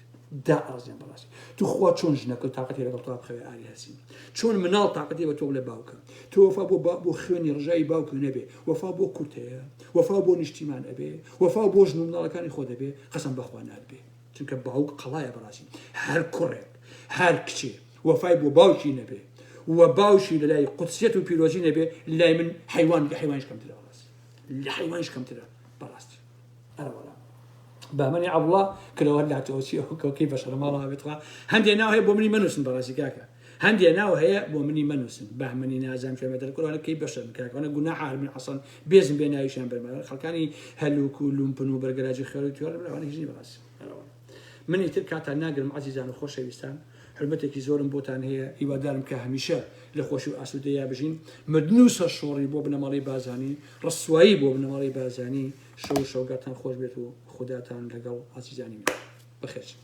Speaker 1: دائەڕزێن بەڕاستی توخوا چۆن ژنەکە تاقەتی لەگەڵ تۆ بخەوێ ئاری هەرسین چۆن مناڵ تاقەتی بە تۆ بڵێ باوکە تۆ وەفا بۆ بۆ خوێنی ڕژاوی باوک نەبێ وەفا بۆ کورد هەیە وەفا بۆ نیشتیمان ئەبێ وەفا بۆ ژن و مناڵەکانی خۆ دەبێ قەسەم بەخوا نابێ چونکە باوک قەڵایە بەڕاستی هەر کوڕێک هەر کچێ وەفای بۆ باوکی نەبێ و باوکی لەلای قودسیەت و پیرۆزی نەبێ لای من حیوان لە حیوانیش کەمترە بەڕاستی لە حیوانیش کەمترە بەڕاستی ئەرەوەڵا بەمەنی عەبڵا کلەوە لاتەوە چی ئەو کەوکەی بەشەرە ماڵەوە بێت خوا هەندێ ناو هەیە بۆ منی مەنووسن بەڕاستی کاکە هەندێ ناو هەیە بۆ منی مەنووسن بەهمەنی نازانم شوێن دەر کوڕانە کەی بەشەرن کاکەوانە گوناح هەر من عەسەن بێزم بێ ناویشیان بەرمە خەڵکانی هەلوک و لومپن و بەرگەراجی خێر و توێڕ ئەوانە هیچ نیە بەڕاستی من ئیتر کاتان ناگرم عەزیزان و خۆشەویستان حورمەتێکی زۆرم بۆتان هەیە هیوادارم کە هەمیشە لە خۆشی و ئاسوودەیا بژین مردن و سەرشۆڕی بۆ بنەماڵەی بازانی ڕسوایی بۆ بنەماڵەی بازانی شەو و شەوگاتان خۆش بێت و خوداتان لەگەڵ ئازیزانی من بەخێرچن.